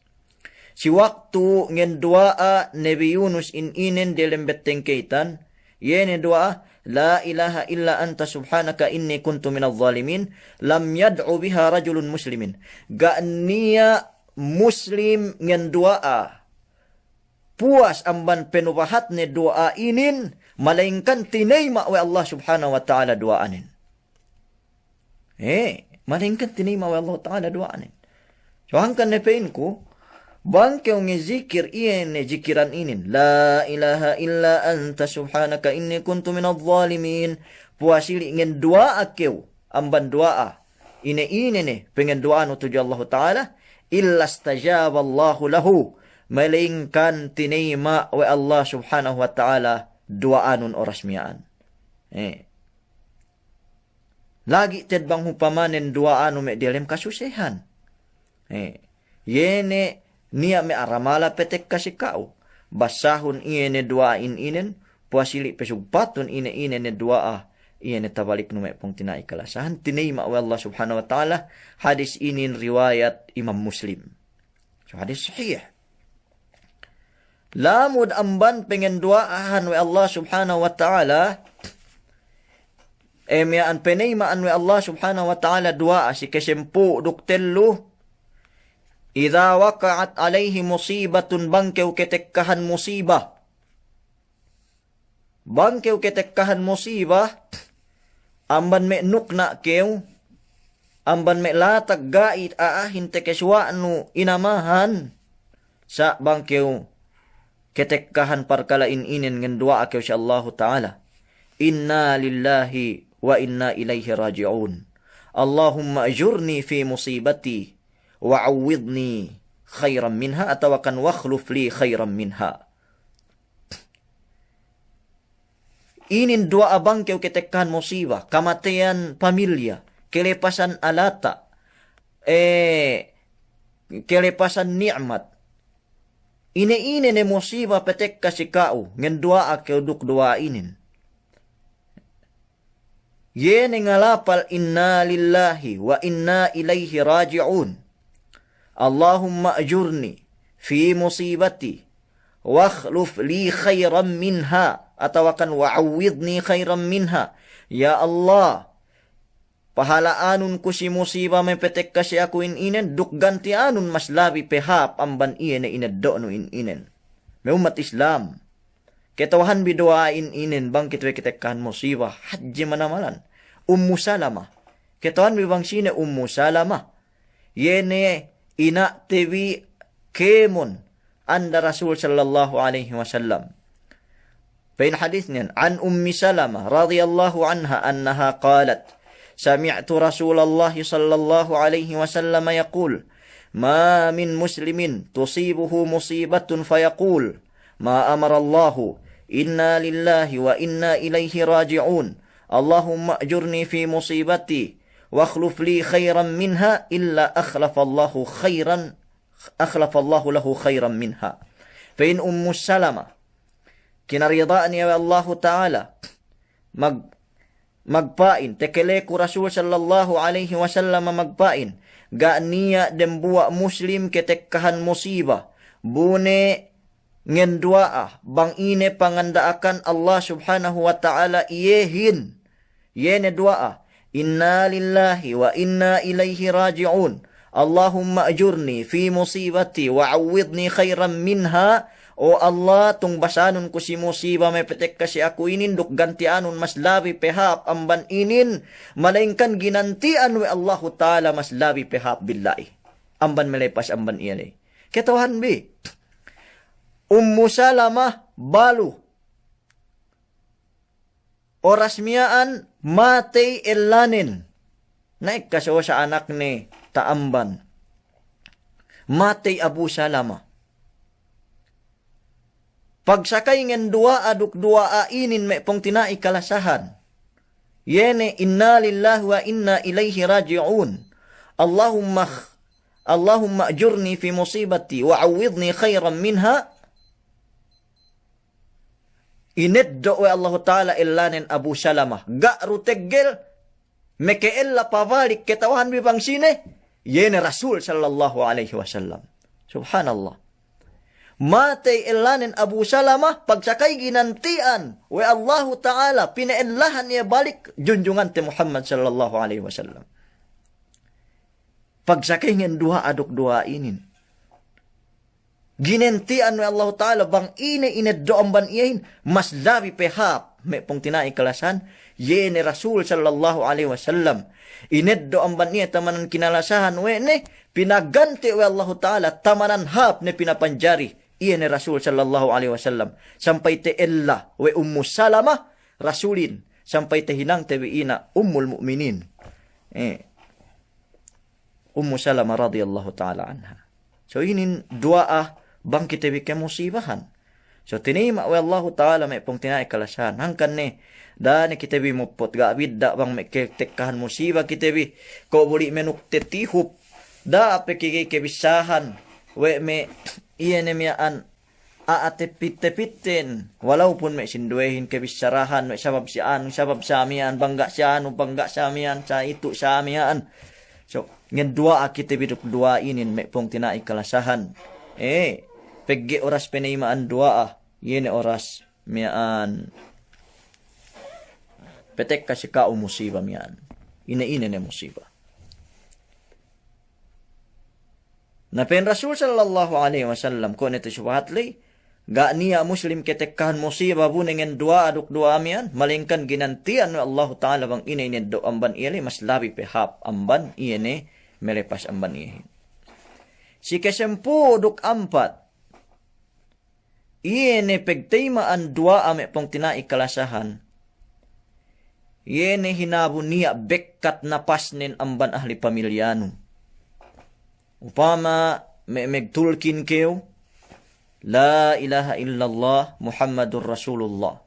Si waktu ngenduwa'a Nebi Yunus in inen delem betteng keytan, iye ne duwa'a, لا إله إلا أنت سبحانك إني كنت من الظالمين، لم يدع بها رجل مسلم. Ga' niya' muslim ngenduwa'a puwas amban penubahatne duwa'a inin, malayingkan tineyma' we' Allah Subhanahu wa Ta'ala duwa'anen. Eh, malayingkan tineyma' we' Allah Ta'ala duwa'anen. So hangkan ne pa'inku, bang kew ngezikir iye ne zikiran inin, لا إله إلا أنت سبحانك إني كنت من الظالمين. Puwas ili' ngenduwa'a kew amban duwa'a ine-ine ne pengenduwa'anu tudju Allahu Ta'ala, إلا استجاب الله له, malayingkan tineyma' we' Allah Subhanahu wa Ta'ala duwa'anun oras miya'an. Eh. Lagi' te'ed bang upamanen duwa'anu me' diyalem kasusehan. Eh. Iye ne niya' me' aramala petekka si ka'u. Basahun iye ne duwa'a in inen, puwas ili' pesugpatun ine-ine ne duwa'a, iye ne tabaliknu me' pungtina'i kalasahan, tineyma' we' Allah Subhanahu wa Ta'ala, hadis inin riwayat Imam Muslim. So hadis sahih. Lamud amban pengenduwa'ahan we' Allah Subhanahu wa Ta'ala, eh, miya'an peneyma'an we' Allah Subhanahu wa Ta'ala duwa'a si kesempū' duk tellu, إذا وقعت عليه مصيبة, bang kew ketekkahan musiba. Bang kew ketekkahan musiba, amban me' nukna' kew, amban me' latag ga'i a'ahin tekesuwa'nu inamahan, sa' bang kew ketekkahan parkala' in inen ngenduwa'a kew si Allahu Ta'ala, إنا لله وإنا إليه راجعون. اللهم أجرني في مصيبتي وعوضني خيرا منها, atawakan واخلف لي خيرا منها. Inin duwa'a bang kew ketekkahan musiba, kamateyan pamilya, kelepasan alata', eh, kelepasan ni'mat. Ine-ine ne musiba petekka si ka'u, ngenduwa'a kew duk duwa'a inin. Iye ne ngalapal, "Inna lillahi wa inna ilaihi raji'un. Allahumma ajurni fi musibati, wakhluf li khairan minha," atawakan, "Wa awwidni khairan minha." Ya Allah, pahala'anun ku si musiba me' petekka si aku in inen, duk ganti'anun mas labi pe hāp amban iye ne ineddo'nu in inen. Me' ummat Islam, kata'uhanbi duwa'in inen bang kite bi ketekkahan musiba, hadje manamalan. Ummu Salama. Kata'uhanbi bang sine Ummu Salama? Iye ne ina'te bi kēmon anda Rasul sallallahu alaihi wasallam. Pa'in hadis niyan, عن أم سلمة رضي الله عنها أنها قالت: سمعت رسول الله صلى الله عليه وسلم يقول: ما من مسلم تصيبه مصيبة فيقول: ما أمر الله، إنا لله وإنا إليه راجعون، اللهم أجرني في مصيبتي واخلف لي خيرا منها، إلا أخلف الله خيرا أخلف الله له خيرا منها. Pa'in Ummu Salama, kinarida'an iye we' Allahu Ta'ala, mag-, magpa'in, tekeleku Rasul sallallahu alaihi wasallam magpa'in, ga' niya' dembuwa' Muslim ketekkahan musiba, bu ne ngenduwa'a, bang ine panganda'akan Allah Subhanahu wa Ta'ala iyehin. Iye ne duwa'a, إنا لله وإنا إليه راجعون، اللهم أجرني في مصيبتي وعوضني خيرا منها. O Allah, tungbasanun ku si musiba me' petekka si aku inin, duk ganti'anun mas labi pe hāp amban inin, malayingkan ginanti'an we' Allahu Ta'ala mas labi pe hāp billahi amban melepas amban iye ley. Kata'uhanbi, Ummu Salama balu oras miya'an matey ellanen. Na ekka so sa' anakne ta'amban. Matey Abu Salama. Pagsakay ngenduwa'a duk duwa'a inin me' pungtina'i kalasahan. Iye ne, إنا لله وإنا إليه راجعون. اللهم خ-، اللهم أجرني في مصيبتي وعوضني خيرا منها. Ineddo' we' Allahu Ta'ala ellanen Abu Salama. Ga' du teggel, meke'ella pabalik, kata'uhanbi bang sine? Iye ne Rasul sallallahu alaihi wasallam. Subhanallah. Matey ellanen Abu Salama, pagsakay ginanti'an we' Allahu Ta'ala, pine'ellahan iye balik junjungante Muhammad sallallahu alaihi wasallam. Pagsakay ngenduwa'a duk duwa'a inin. Ginanti'an we' Allahu Ta'ala bang ine ineddo' amban iyehin, mas labi pe hāp, me' pungtina'i kalasahan, iye ne Rasul sallallahu alaihi wasallam. Ineddo' amban iye tamanan kinalasahan we' ne, pinaganti' we' Allahu Ta'ala tamanan hāp ne pinapanjari, iye ne Rasul sallallahu alaihi wasallam. Sampay te'ella we' Ummu Salama, Rasulin, sampay tehinangte bi ina' Ummul Mu'minin. Eh. Ummu Salama radiyallahu ta'ala anha. So inin duwa'a bang kite bi kemusibahan. So tinayma' we' Allahu Ta'ala me' pungtina'i kalasahan. Hangkan ne, da'a ne kite bi muput, ga' bidda' bang me' ketekkahan musiba kite bi. Ko' buli' menuk tetihup. Da'a pe ke ga'i kebissahan we' me' iye ne miya'an a'a tepit-tepitten, walaupun me' sinduwehin kebissarahan, me' sabab si anu, sabab sa miya'an, bang ga' si anu, bang ga' sa miya'an, sa itu, sa miya'an. So, ngenduwa'a kite bi duk duwa'a inin me' pungtina'i kalasahan. Eh, pegge' oras penayma'an duwa'a, iye ne oras miya'an petekka si ka'u musiba miya'an. Ine-ine ne musiba. Na pa'in Rasul sallallahu alaihi wasallam, kuwe' ne te subahat ley, ga' niya' Muslim ketekkahan musiba bu ne ngenduwa'a duk duwa'a miya'an, malengkan ginanti'an we' Allahu Ta'ala bang ine ineddo' amban iye ley, mas labi pe hāp amban iye ne melepas amban iyehin. Si kesempū' duk ampat, iye ne pegtayma'an duwa'a me' pungtina'i kalasahan. Iye ne hinabu niya' bekkat napasnen amban ahli pamilyanu. Upama me' megtulkin kew, La ilaha illallah Muhammadur Rasulullah.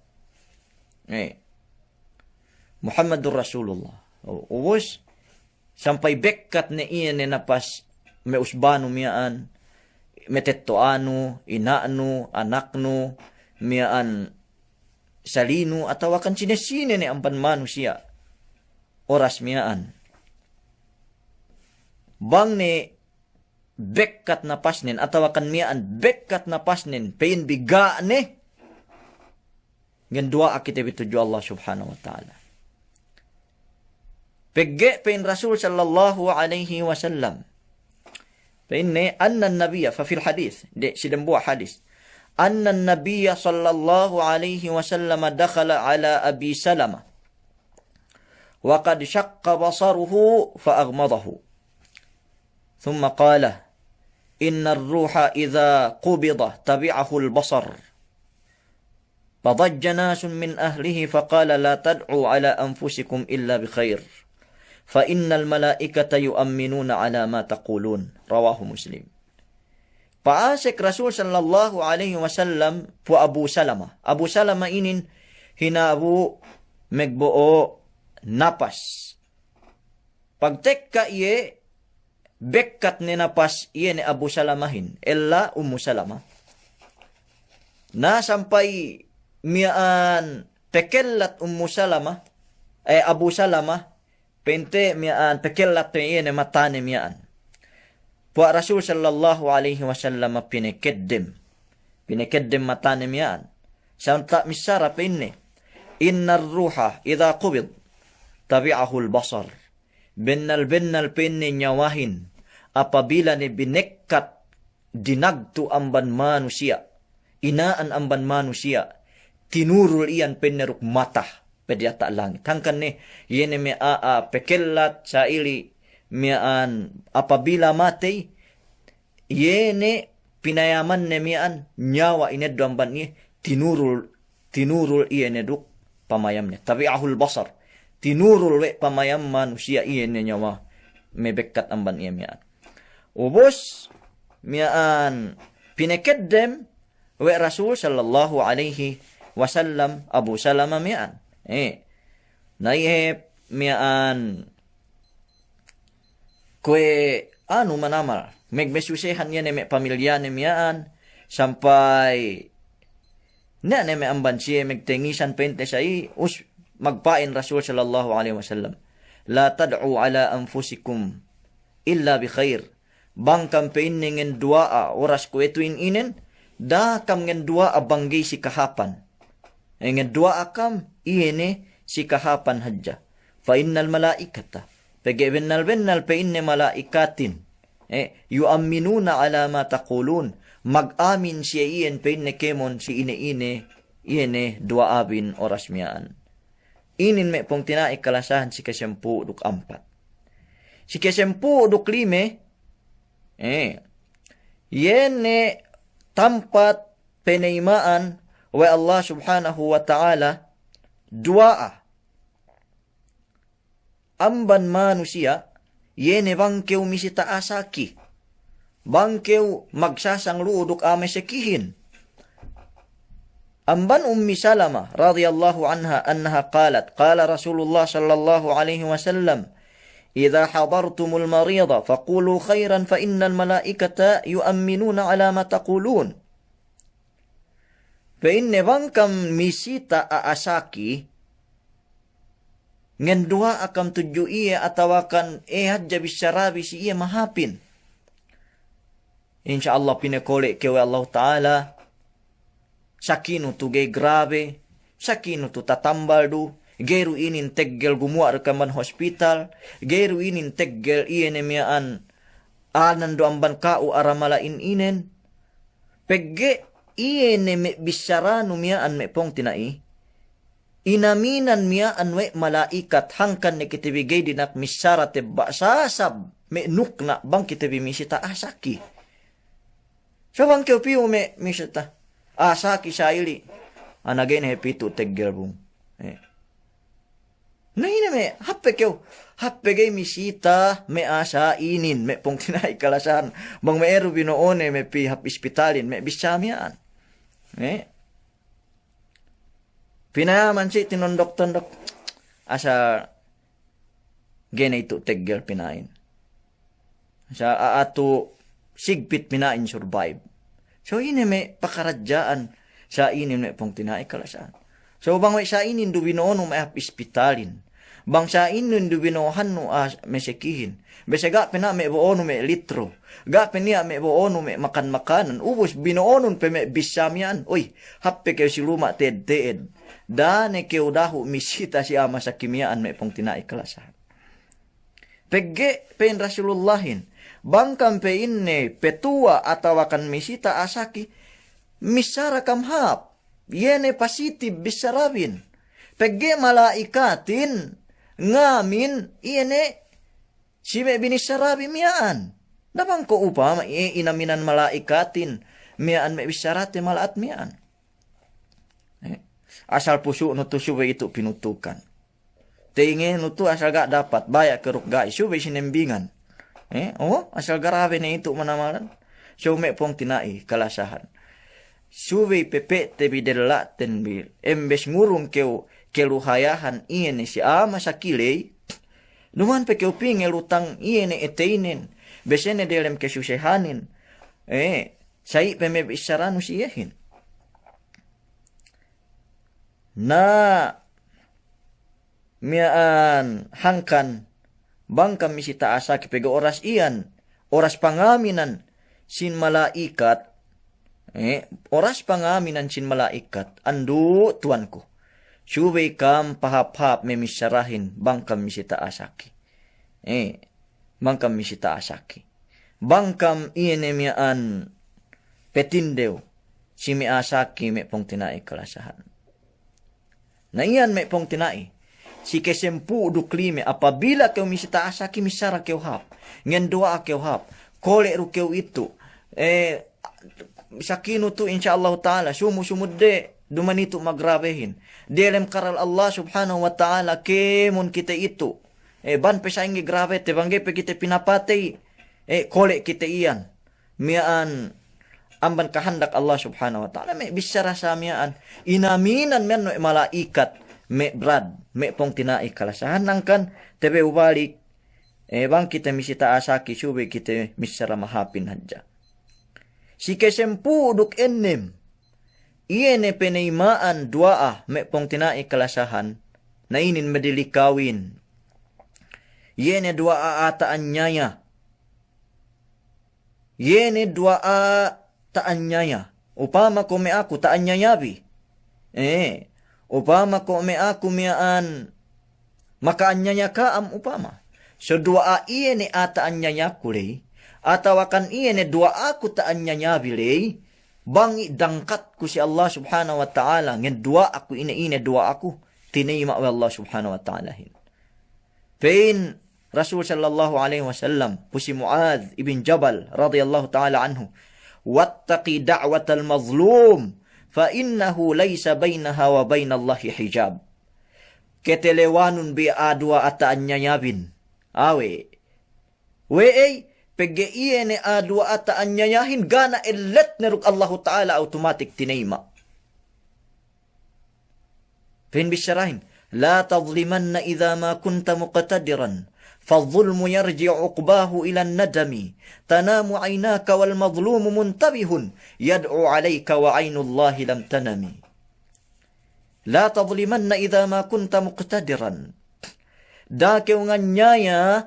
Eh. Muhammadur Rasulullah. U-, ubus, sampay bekkat ne iye ne napas me' usbanu miya'an, me' tetto'anu, ina'nu, anaknu, miya'an salinu, atawakan sine-sine ne amban manusiya' oras miya'an. Bang ne bekkat napasnen, atawakan miya'an bekkat napasnen, pa'in bi ga' ne, ngenduwa'a kite bi tudju Allah Subhanahu wa Ta'ala. Pegge' pa'in Rasul sallallahu alaihi wasallam, pa'inne, annan nabiyya, fa fil hadith, de-, si dembuwa' hadis, annan nabiyya sallallahu alaihi wasallam dakhala ala Abi Salama, wa qad shaqqa basaruhu fa aghmadahu. Thumma qala, innar ruha idha qubida tabi'ahul basar. Fadajja nasun min ahlihi faqala, la tad'u ala anfusikum illa bi khair, fa innal malaikata yu'amminuna ala ma taqulun. Rawahu Muslim. Pa'asek Rasul sallallahu alaihi wasallam pu Abu Salama. Abu Salama inin hinabu megbo'o napas. Pagtekka iye, bekkat ne napas iye ne Abu Salamahin, ella Ummu Salama. Na sampay miya'an pekellat Ummu Salama, eh, Abu Salama, pa'inte miya'an pekellat ne iye ne matane miya'an. Puwa' Rasul sallallahu alaihi wasallam pinekeddem. Pinekeddem matane miya'an. Santa' missara pa'inne, innar ruha idha qubid tabi'ahul basar. Bennal-bennal pa'inne niyawahin, apabila ne binekkat dinagtu' amban manusiya', ina'an amban manusiya', tinurul iyan pa'inne duk mata pe diyata' langit. Hangkan ne, iye ne me' a'a pekellat sa'ili miya'an apabila matey, iye ne pinayamanne miya'an niyawa ineddo' amban iye, tinurul, tinurul iye ne duk pamayamne. Tabi'ahul basar. Tinurul we' pamayam manusiya' iye ne niyawa mebekkat amban iye miya'an. Ubus miya'an pinekeddem we' Rasul sallallahu alaihi wasallam Abu Salama miya'an. Eh. Na iye miya'an kuwe' anu manamal, megmesusehan iye ne me' pamilyane miya'an, sampay niya' ne me' amban siye megtengisan pa'inte sa'i, us magpa'in Rasul sallallahu alaihi wasallam, la tad'u ala anfusikum illa bi khair. Bang kam pa'inne ngenduwa'a oras kuwe'ituhin inen, da'a kam ngenduwa'a bang ga'i si kahāpan. Eh, ngenduwa'a kam, iye ne si kahāpan hadja. Fa innal malaikata, pegge' bennal-bennal pa'inne mala'ikatin. Eh, yu'amminuna ala ma taqulun, mag-amin siye iyan pa'inne kēmon si ine-ine, iye ne duwa'abin oras miya'an. Inin me' pungtina'i kalasahan si kesempū' duk ampat. Si kesempū' duk lime, eh, iye ne tampat peneyma'an we' Allah Subhanahu wa Ta'ala duwa'a amban manusiya', iye ne bang kew misita asaki, bang kew magsasang lu'u duk a'a mesekihin. Amban Ummi Salama radiyallahu anha annaha qalat, qala Rasulullah sallallahu alaihi wasallam, idha hadartumul marida faqulu khairan fa innal malaikata yu'amminuna ala ma taqulun. Pa'inne bang kam misita a'a saki, ngenduwa'a kam tudju iye atawakan e hadja bissarabi si iye mahāpin. Insya Allah pinekole' kew we' Allahu Ta'ala, sakinu tu ga'i grabe, sakinu tu tatambal du, ga'i du inin teggel gumuwa' du kam amban hospital, ga'i du inin teggel iye ne miya'an anan du amban ka'u aramala'in inen. Pegge' iye ne me' bissaranu miya'an me' pungtina'i, inaminan miya'an we' mala'ikat hangkan ne kite bi ga'i dina'ak missara tebba' sasab me' nukna' bang kite bi misita asaki. So bang kew piyu me' misita asaki sa'ili, ana ga'i ne hep pitu' teggel bung. Eh. Na ine me', hāp pe kew, hāp pe ga'i misita me' a'a sa inin, me' pungtina'i kalasahan. Bang me' eru bino'one me' pī hap ispitalin, me' bissā miya'an. Eh? Pinayaman si tinondok-tondok. Asal ga'i ne itu teggel pina'in. Sa a'a tu sigpit pina'in survive. So ine me' pakaradja'an sa inin me' pungtina'i kalasahan. So bang we' sa inin du bino'onu me' hap ispitalin. Bang sa inin du bino'ohannu a mesekihin. Bese ga' pe niya' me' bo'onu me' litro. Ga' pe niya' me' bo'onu me' makan-makanan. Ubus bino'onun pe me' bissā miya'an. Uy, hap pe kew si luma' te'ed-te'ed. Da'a ne kew dahu' misita si a'a masaki miya'an me' pungtina'i kalasahan. Pegge' pe'in Rasulullahin, bang kam pe'inne petuwa' atawakan misita a'a saki, missara kam hap, iye ne pasitib bissarabin. Pegge' mala'ikatin ngamin iye ne si me' binissarabi miya'an. Na bang ko' upama iye inaminan mala'ikatin miya'an me' bissarate mala'at miya'an. Eh, asal pusu'nu tu subey itu pinutukan. Tengenu tu asal ga' dapat, baya' kew duk ga'i, subey sinembingan. Eh, o, asal garabe ne itu manamalan. So me' pungtina'i kalasahan. Subey pepe'te bi della'ten bi, embes ngurung kew keluhayahan iye ne si a'a masaki ley. Duma'in pe kew pī ngelutang iye ne eteynen, bese ne delem kesusehanin. Eh, sa'i pe me' bissaranu si iyehin. Na miya'an hangkan bang kam misita a'a saki pegge' oras iyan, oras pangaminan sin mala'ikat, eh, oras pangaminan sin mala'ikat, andu' tuwanku. Subey kam pahap-hap me' missarahin bang kam misita a'a saki. Eh, bang kam misita a'a saki. Bang kam iye ne miya'an petindew si me' a'a saki me' pungtina'i kalasahan. Na iyan me' pungtina'i, si kesempū' duk lime, apabila kew misita a'a saki missara kew hap, ngenduwa'a kew hap, kole' du kew itu, eh, sakinu tu insya Allahu ta'ala, sumu-sumudde, duma'in itu magrabehin. Delem karal Allah subhanahu wa ta'ala, kēmon kite itu. Eh, bang pe sa'ingge grabete, bang ga'i pe kite pinapatey, eh, kole' kite iyan. Miya'an amban kahandak Allah subhanahu wa ta'ala, me' bissara sa miya'an. Inaminan miya'an me' mala'ikat, me' brad, me' pungtina'i kalasahan hangkan, tabew balik, eh, bang kite misita a'a saki subey kite missara mahapin hadja. Si kesempū' duk ennem, iye ne peneyma'an duwa'a me' pungtina'i kalasahan, na inin medelikawin. Iye ne duwa'a a'a ta'anyaya. Iye ne duwa'a ta'anyaya. Upama ko' me' aku ta'anyayabi. Eh, upama ko' me' aku miya'an maka'anyaya ka'am upama. So duwa'a iye ne a'a ta'anyayaku ley, atawakan iye ne duwa'aku ta'anyayabi ley, bang i' dangkatku si Allah subhanahu wa ta'ala, ngenduwa'aku ine-ine duwa'aku, tineyma' we' Allah subhanahu wa ta'alahin. Pe'in Rasul sallallahu alaihi wasallam, pu si Mu'adh ibn Jabal radiyallahu ta'ala anhu, "Wattaqi da'watal mazlum, fa innahu laysa bainaha wa bainallahi hijab." Ketelewanun bi a'a duwa'a ta'anyayabin. Awe'. We'ey, pegge' iye ne a'a duwa'a ta'anyayahin, ga' ne elletne duk Allahu ta'ala, awtomatik tineyma'. Pe'in bissarahin, "La tazlimanna idha ma kunta muqtadiran, fadh-dhulmu yarji'u 'uqbahu ilan nadami, tanamu 'aynaka wal mazlumu muntabihun, yad'u 'alayka wa 'aynullahi lam tanami." "La tazlimanna idha ma kunta muqtadiran." Da'a kew nganyaya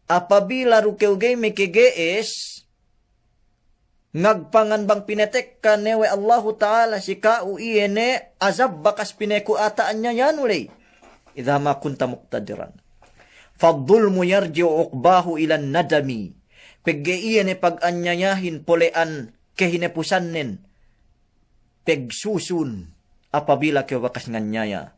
apabila du kew ga'i mekege'es, ngagpangan bang pinetekka ne we' Allahu ta'ala si ka'u iye ne azab bakas pineku a'a ta'anyayanu ley. Idha ma kunta muqtadiran. Fadh-dhulmu yarji'u 'uqbahu ilan nadami. Pegge' iye ne paganyayahin pole'an kehinepusannen pegsusun apabila kew bakas nganyaya.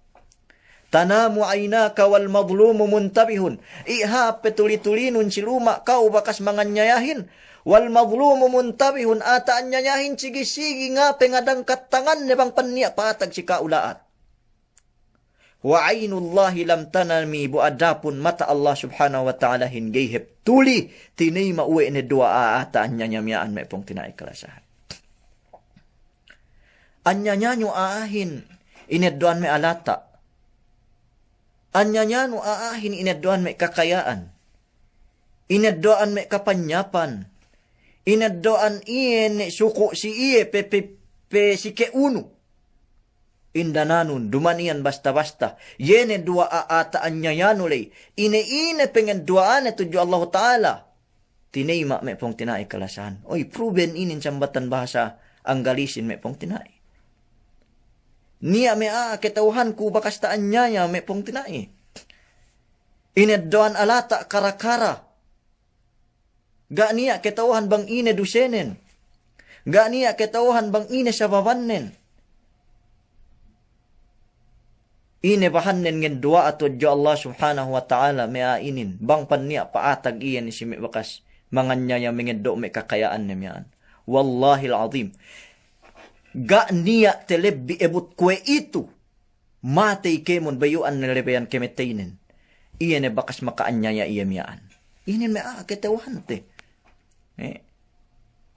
Tanamu 'aynaka wal mazlumu muntabihun. I' hāp pe tuli-tulinun si luma' ka'u bakas manganyayahin. Wal mazlumu muntabihun, a'a ta'anyayahin sigi-sigi ngape ngadangkat tanganne bang pa'in niya' patag si ka'u la'at. Wa 'aynullahi lam tanami, bu adapun mata Allah subhanahu wa ta'alahin ga'i hep tuli, tineyma' we' ne duwa'a a'a ta'anyaya miya'an me' pungtina'i kalasahan. Anyayanyu a'ahin, ineddo'an me' alata'. Anyanyanu a'ahin ineddo'an me' kakaya'an. Ineddo'an me' kapanyapan. Ineddo'an iye ne suku' si iye pe, pe, pe si ke'unu. Indananun, duma'in iyan basta-basta. Iye ne duwa'a ata anyayanu ley. Ine-ine pengenduwa'ane tudju Allahu Ta'ala. Tineyma' me' pungtina'i kalasahan. Oy, proven inin sambatan bahasa Anggalisin me' pungtina'i. Niya' me' a'a keta'uhanku bakas ta'anyaya me' pungtina'i. Ineddo'an alata' kara-kara. Ga' niya' keta'uhan bang ine dusenen. Ga' niya' keta'uhan bang ine sababannen. Ine bahannen ngenduwa'a tudju Allah Subhanahu wa Ta'ala me' a'a inin, bang pan niya' pa'atag iyan si me' bakas manganyaya mengeddo' me' kakaya'anne miya'an. Wallahil azim. Ga' niya' telebbi ebut kuwe'itu. Matey kēmon bayu'an ne lebeyan kemeteynen. Iye ne bakas maka'anyaya iye miya'an. Inin me' a'a keta'uhante. Eh.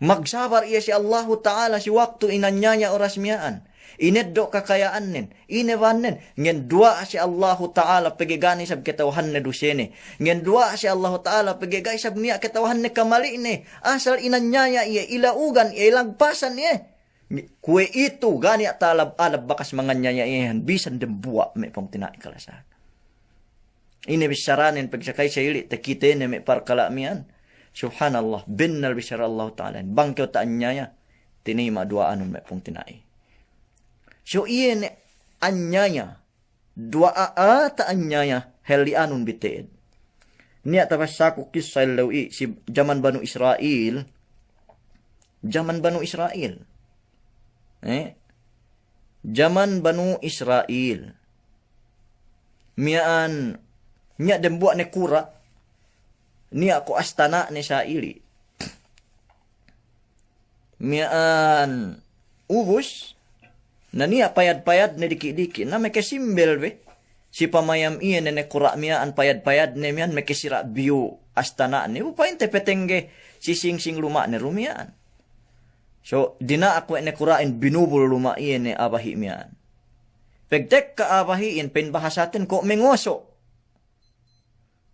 Magsabar iye si Allahu Ta'ala si waktu inanyaya oras miya'an. Ineddo' kakaya'annen. Ine bahannen. Ngenduwa'a si Allahu Ta'ala pegge' ga' ne isab keta'uhanne dusene. Ngenduwa'a si Allahu Ta'ala pegge' ga' isab niya' keta'uhanne kamali'ne. Asal inanyaya iye, ila'ugan iye, ilagpasan iye. Kuwe'itu, ga' niya' ta'alab-alab bakas manganyaya iyehan, bisan dembuwa' me' pungtina'i kalasahan. Ine bissaranen pagsakay sa ili' takitene me' parkala' miya'an. Subhanallah, bennal bissara Allahu Ta'ala. Bang kew ta'anyaya, tineyma' duwa'anun me' pungtina'i. So iye ne anyaya, duwa'a ata anyaya, helli'anun bi te'ed. Niya' tabassaku kissa ellew i' si jaman Banu Isra'il. Jaman Banu Isra'il. Eh? Jaman Banu Isra'il. Miya'an, niya' dembuwa' ne kura'. Niya' ko' astana'ne sa ili'. Miya'an ubus, na niya' payad-payadne diki'-diki', na mekesimbel be. Si pamayam iye ne ne kura' miya'an payad-payadne miya'an mekesira' biyu astana'ne. Bu pa'inte petengge si singsing luma'ne du miya'an. So, dina'ak we' ne kura'in binubul luma' iye ne a'a bahi' miya'an. Pegtekka a'a bahi'in pa'in bahasaten ko' mengoso'.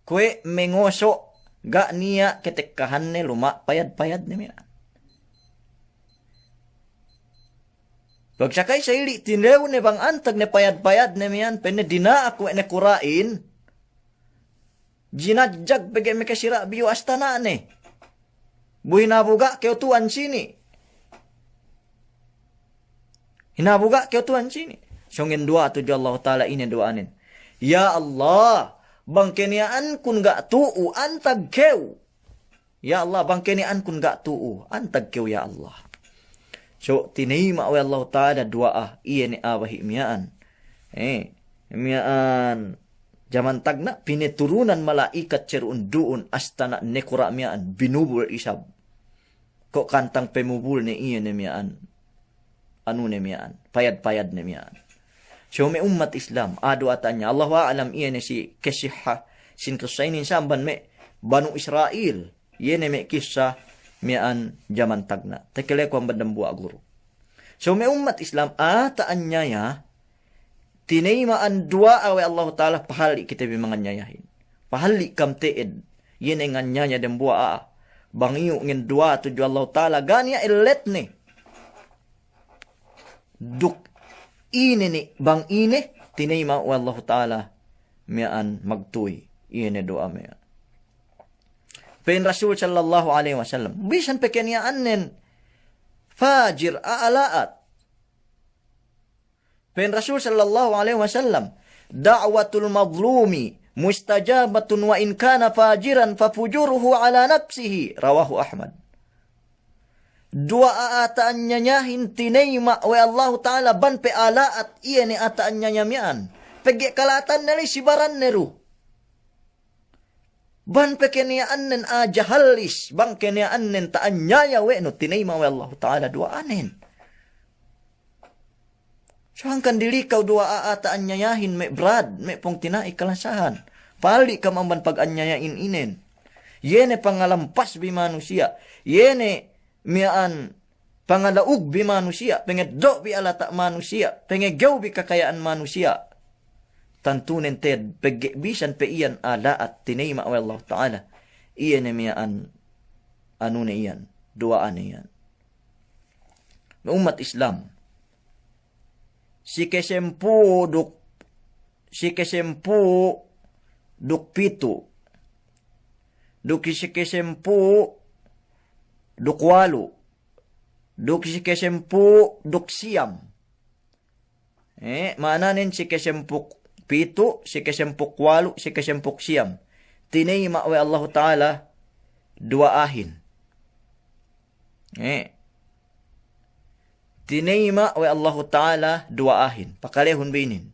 Kuwe' mengoso', ga' niya' ketekkahanne luma' payad-payadne miya'an. Pagsakay sa ili' tinilewne bang antag ne payad-payadne miya'an, pa'inne dina'ak we' ne kura'in, jinajjag pegge' mekesira' biyu astana'ne. Bu hinabu ga' kew tuwan sini'. Hinabu ga' kew tuwan sini'. So ngenduwa'a tudju Allahu Ta'ala ine duwa'anen. Ya Allah, bang keniya'ankun ga' tu'u, antag kew. Ya Allah, bang keniya'ankun ga' tu'u, antag kew ya Allah. So, tineyma' we' Allahu Ta'ala duwa'a, iye ne a'a bahi' miya'an. Eh, miya'an jaman tagna', pineturunan mala'ikat seru'un du'un astana' ne kura' miya'an, binubul isab. Ko' kantang pemubulne iye ne miya'an. Anu ne miya'an, payad-payadne miya'an. So me' ummat Islam, a'a duwa'a ta'anyaya, Allahu a'lam iye ne si kesihha, sin kissa inin sa amban me' Banu Isra'il, iye ne me' kissa miya'an jaman tagna'. Takaleku amban dambuwa' guru. So me' ummat Islam, a'a ta'anyaya, tineyma'an duwa'a we' Allahu Ta'ala, pahalli' kite bi manganyayahin. Pahalli' kam te'ed, iye ne nganyaya dembuwa' a'a. Bang iyu' ngenduwa'a tudju Allahu Ta'ala, ga' niya' elletne. Duk ine ne, bang ine, tineyma' we' Allahu Ta'ala miya'an magtuy. Iye ne duwa'a miya'an. Pa'in Rasul sallallahu alaihi wasallam, bisan pe keniya'annen fajir, a'a la'at. Pa'in Rasul sallallahu alaihi wasallam, "Da'watul mazlumi mustajabatun wa in kana fajiran fa fujuruhu ala nafsihi." Rawahu Ahmad. Duwa'a a'a ta'anyayahin tineyma' we' Allahu Ta'ala bang pe a'a la'at iye ne a'a ta'anyaya miya'an. Pegge' kala'atanne ley si baranne du. Bang pe keniya'annen a'a jahallis, bang keniya'annen ta'anyaya we' nu, tineyma' we' Allahu Ta'ala duwa'anen. So hangkan dilikaw duwa'a a'a ta'anyayahin me' brad, me' pungtina'i kalasahan. Pahalli' kam amban pag'anyayahin inen. Iye ne pangalampas bi manusiya'. Iye ne miya'an pangala'ug bi manusiya', pengeddo' bi alata' manusiya', pengegew bi kakaya'an manusiya'. tantunen te'ed pegge' bisan pe iyan a'a la'at tineyma' we' Allahu Ta'ala, iye ne miya'an anune iyan, duwa'ane iyan. Me' ummat Islam, si kesempū' duk, si kesempū' duk pitu', duk si kesempū' duk walu', duk si kesempū' duk siyam. Eh, ma'ananen si kesempū' pitu', si kesempū' walu', si kesempū' siyam. Tineyma' we' Allahu Ta'ala duwa'ahin. Eh. Tineyma' we' Allahu Ta'ala duwa'ahin. Pakalehun bi inin.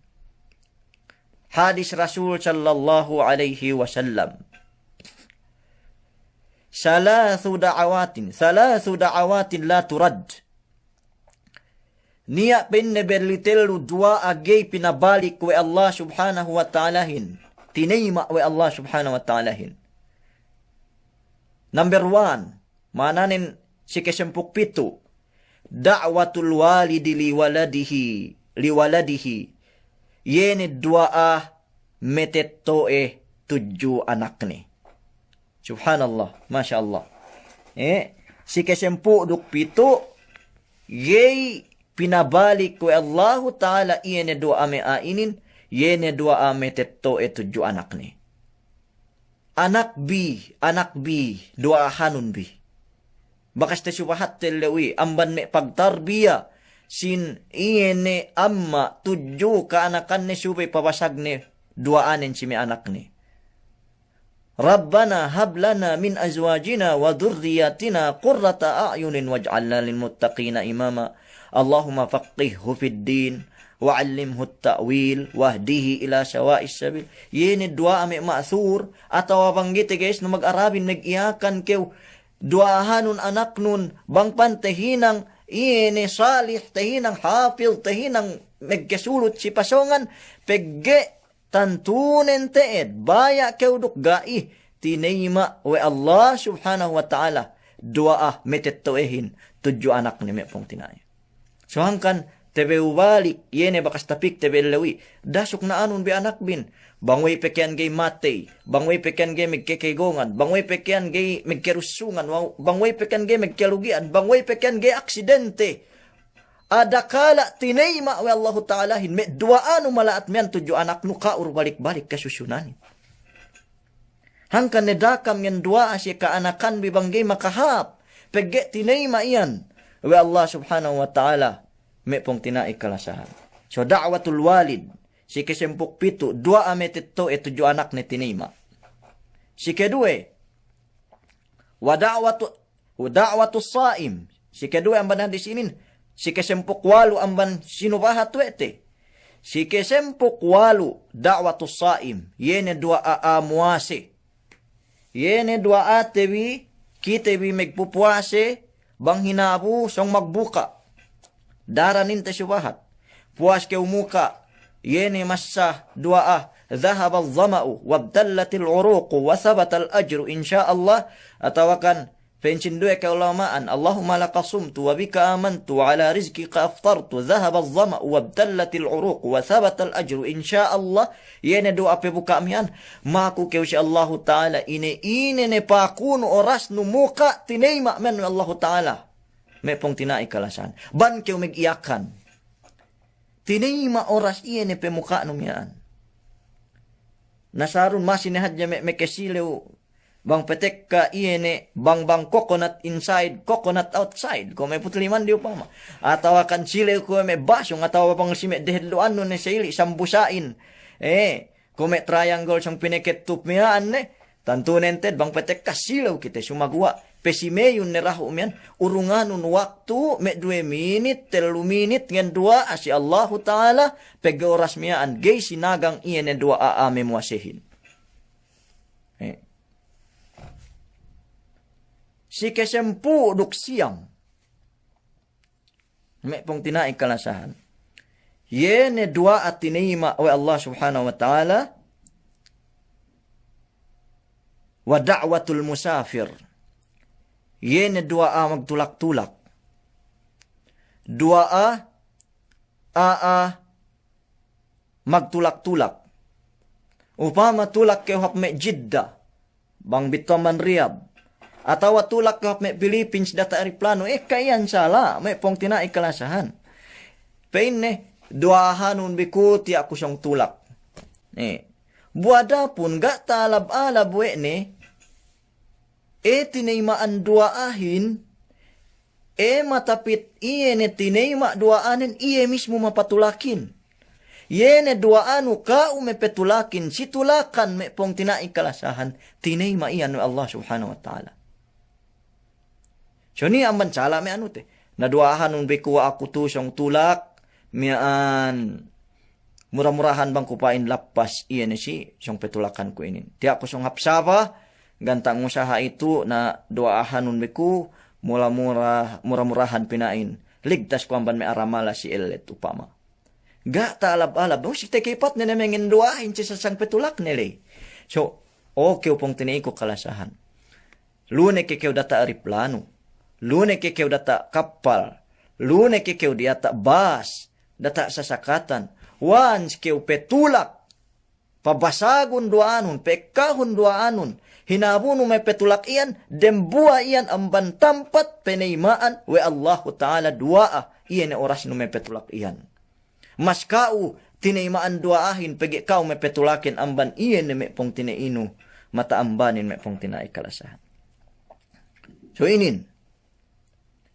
Hadis Rasul sallallahu alaihi wasallam. Thalathu da'awatin, thalathu da'awatin la turad. Niya' pa'inne belli tellu duwa'a ga'i pinabalik we' Allah Subhanahu wa Ta'alahin. Tineyma' we' Allah Subhanahu wa Ta'alahin. Number one, ma'ananen si kesempū' pitu', da'watul walidi li waladihi, li waladihi. Iye ne duwa'a metetto'e tudju anakne. Subhanallah, masya Allah. Eh, si kesempū' duk pitu', ga'i pinabalik we' Allahu Ta'ala iye ne duwa'a me' a'a inin, iye ne duwa'a metetto'e tudju anakne. Anakbi, anakbi, duwa'ahanun bi. Bakas tasubahatte ellew i, amban me' pagtarbiya sin iye ne amma' tudju ka'anakanne subey pabasagne duwa'anen si me' anakne. Rabbana hab lana min azwajina wa dhurriyyatina qurrata a'yunin waj'alna lil muttaqina imama. Allahumma faqqihhu fid din, wa 'allimhu at-ta'wil, wahdihi ila sawa'is sabil. Iye ne duwa'a me' ma'thur, atawa bang ga'i te ga'i isnu mag-Arabin, mag-Iyakan kew, duwa'ahanun anaknun, bang pa'inte hinang, iye ne salih, tahinang hafidh, tahinang magkasulut si pasōngan, pegge' tantunen te'ed, baya' kew duk ga'i, tineyma' we' Allah Subhanahu wa Ta'ala duwa'a metetto'ehin tudju anakne, me' pungtina'i. So hangkan tebew balik, iye ne bakas tapikte bi ellew i, dasuk na'anun bi anakbin, bang we'ey pe ke'an ga'i matey, bang we'ey pe ke'an ga'i magkekegongan, bang we'ey pe ke'an ga'i magkerussungan, bang we'ey pe ke'an ga'i magkelugi'an, bang we'ey pe ke'an ga'i aksidente. Adakala' tineyma' we' Allahu Ta'alahin, me' duwa'anu mala'at miya'an tudju anaknu, ka'ur balik-balik kasusunanin. Hangkan ne da'a kam iyan duwa'a si ka'anakanbi bang ga'i makahāp, pegge' tineyma' iyan we' Allah Subhanahu wa Ta'ala, me' pungtina'i kalasahan. So da'watul walid, si kesempū' pitu', duwa'a metetto'e tudju anakne tineyma'. Si keduwe, wa da'watu, wa da'watus sa'im. Si keduwe amban hadis inin, si kesempū' walu' amban sinubahat we' te. Si kesempū' walu', da'watus sa'im, iye ne duwa'a a'a muwase. Iye ne duwa'ate bi, kite bi magpupuwase, bang hinabu sōng magbuka'. Daran inin tasubahat. Puwas kew muka', iye ne masa duwa'a, dhahabadh dhama'u wabtallatil uruqu wa thabatal ajru in sha Allah, atawakan pa'in sinduwe ka'ulama'an, Allahumma laka sumtu wa bika amantu wa ala rizqika aftartu, dhahabadh dhama'u wabtallatil uruqu wa thabatal ajru in sha Allah, iye ne duwa'a pabuka' miya'an, maku kew si Allahu Ta'ala, ine-ine ne pakunu orasnu muka' tineyma' miya'an we' Allahu Ta'ala. Me' pungtina'i kalasahan. Bang kew mag'iyakan. Tineyma' oras iye ne pemuka'nu miya'an. Nasarun masi ne hadja me', mekesilew. Bang petekka iye ne, bang, bang coconut inside, coconut outside. Kuwe' me' putli mandi upama. Atawakan silew kuwe' me' basung, atawa bang si me' dehellu'annu ne sa'ili' sambusa'in. Eh, kuwe' me' triangle sōng pinekettup miya'an ne, tantunen te'ed bang petekka silew kite sumaguwa', pesimeyun ne dahu' miya'an, urunganun waktu me' duwe minit, tellu minit, ngenduwa'a si Allahu Ta'ala, pegge' oras miya'an, ga'i sinagang iye ne duwa'a a'a memuwasehin. Eh. Si kesempū' duk siyam. Me' pungtina'i kalasahan. Iye ne duwa'a tineyma' we' Allah Subhanahu wa Ta'ala, wa da'watul musafir. Iye ne duwa'a magtulak-tulak. Duwa'a a'a, a'a, a'a, a'a, a'a, a'a, magtulak-tulak. Upama tulak kew hap me' Jidda, bang bittu amban Riyadh. Atawa tulak kew hap me' Philippines data' eriplanu, ekka iyan sala', me' pungtina'i kalasahan. Pa'inne, duwa'ahanun bi ku tiya' ku sōng tulak. Eh, bu adapun ga' ta'alab-alab we' ne, e tineyma'an duwa'ahin, e matapit iye ne tineyma' duwa'anen iye mismu mapatulakin. Iye ne duwa'anu ka'u mepetulakin, si tulakan me' pungtina'i kalasahan, tineyma' iyan we' Allah Subhanahu wa Ta'ala. So niya' amban sala' me' anu te. Na duwa'ahanun bi ku aku tu sōng tulak, miya'an mura-murahan bang ku pa'in lappas iye ne si sōng petulakan ku inin. Tiya' ku sōng hap Sabah, ganta' ngusaha itu na duwa'ahanun bi ku mula-mura-, mura-murahan pina'in. Ligtas ku amban me' aramala si ellet upama. Ga' ta'alab-alab, oh, si tekepatne ne mengen duwa'ahin si sasang petulakne ley. So, oke, pungtina'iku kalasahan. Lu ne ke kew data' eriplanu, lu ne ke kew data' kappal, lu ne ke kew diyata' bas, data' sasakatan. Once kew petulak, pabasagun duwa'anun, pe'ekkahun duwa'anun, hinabunu me' petulak iyan, dembuwa' iyan amban tampat peneyma'an we' Allahu Ta'ala duwa'a, iye ne orasnu me' petulak iyan. Mas ka'u tineyma'an duwa'ahin pegge' ka'u mepetulakin amban iye ne me' pungtina'inu, mata'ambanin me' pungtina'i kalasahan. So inin,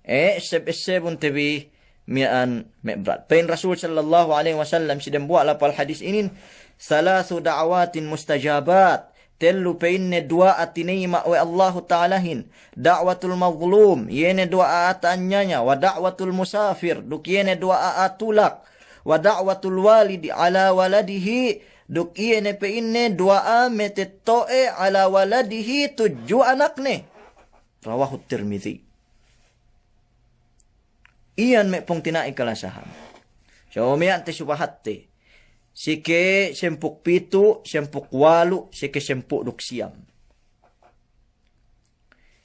e, esseb-essebun te bi miya'an me' brat. Pa'in Rasul sallallahu alaihi wasallam si dembuwa' lapal hadis inin, "Thalathu da'awatin mustajabat." Tellu pa'inne duwa'a tineyma' we' Allahu Ta'alahin. Da'watul mazlum, iye ne duwa'a a'a ta'anyaya, wa da'watul musafir, duk iye ne duwa'a a'a tulak, wa da'watul walidi ala waladihi, duk iye ne pa'inne duwa'a metetto'e ala waladihi tudju anakne. Rawahu Tirmidhi. Iyan me' pungtina'i kalasahan. So miya'an te subahatte. Sike sempū' pitu', sempū' walu', sike sempū' duk siyam.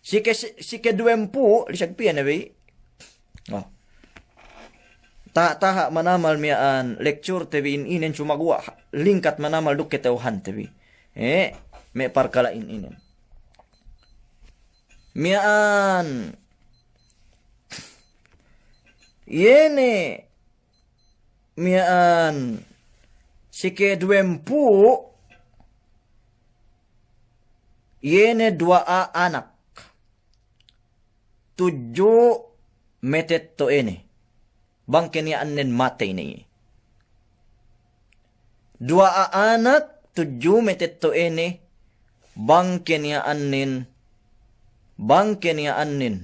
Sike, sike duwempū', lisag piye ne bi. Oh. Taha'-taha' manamal miya'an lecture te bi in inen sumaguwa' lingkat manamal duk kata'uhante bi. E, me' parkala' in inen. Miya'an. Iye ne miya'an sike duwempū', iye ne duwa'a anak. Tudju metetto'ene. Bang keniya'annen matey ne iye. Duwa'a anak tudju metetto'ene, bang keniya'annen, bang keniya'annen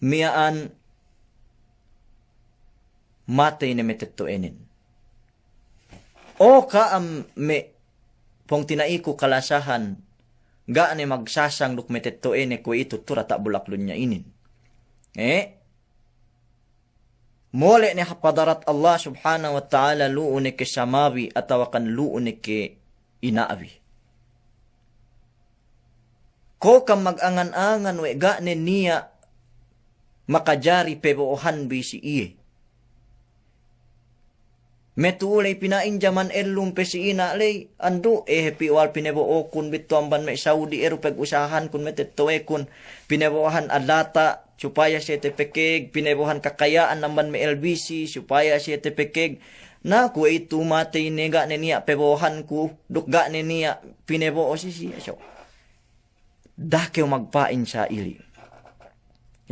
miya'an matey ne metetto'enen. O ka'am me' pungtina'iku kalasahan, ga' ne magsasang duk metetto'ene kuwe'itu tu diyata' bulak dunya inin. E? Mole' ne hap hadarat Allah Subhanahu wa Ta'ala lu'u ne ke samabi atawakan lu'u ne ke ina'bi. Ko' kam magangan-angan we' ga' ne niya' makajari pebo'ohanbi si iye. Metu'u ley pina'in jaman ellum pe si ina' ley, andu', e, hep iwal pinebo'okun bittu amban me' Saudi, eru peg'usahahankun metetto'ekun, pinebo'ohan alata', supaya siye tapekeg, pinebo'ohan kakaya'an amban me' L B C, supaya siye tapekeg. Na kuwe'itu matey ne ga' ne niya' pebo'ohanku, duk ga' ne niya' pinebo'o si siye. So, da'a kew magpa'in sa'ili'.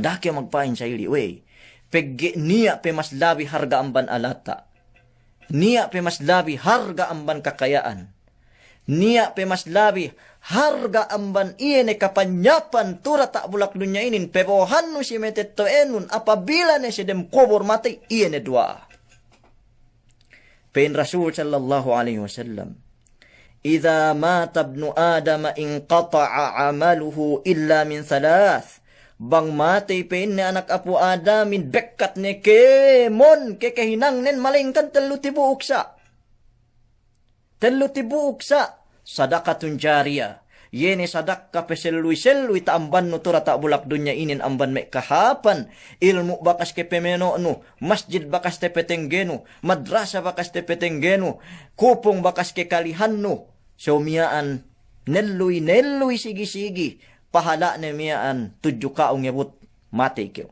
Da'a kew magpa'in sa'ili', wey. Pegge' niya' pe mas labi harga amban alata'. Niya' pe mas labi harga amban kakaya'an. Niya' pe mas labi harga amban iye ne kapanyapan tu diyata' bulak dunya inin, pebo'ohannu si metetto'enun, apabila ne si dem kubur matey, iye ne duwa'a. Pa'in Rasul sallallahu alaihi wasallam, "Idza mata ibnu Adama inqata'a amaluhu illa min thalath." Bang matey pa'inne anak apu' Adamin, bekkat ne kēmon kekehinangnen, malayingkan tellu tibu'uk sa'. Tellu tibu'uk sa', sadaqatun jariyah, Iye ne sadakka peselluy-selluy ta'ambannu tu diyata' bulak dunya inin amban me' kahāpan, ilmu' bakas kepemeno'nu, masjid bakas tepetenggenu, madrasa bakas tepetenggenu, kupung bakas kekalihannu. So miya'an nelluy-nelluy sigi-sigi, pahala'ne miya'an tudju ka'u ngebut matey kew.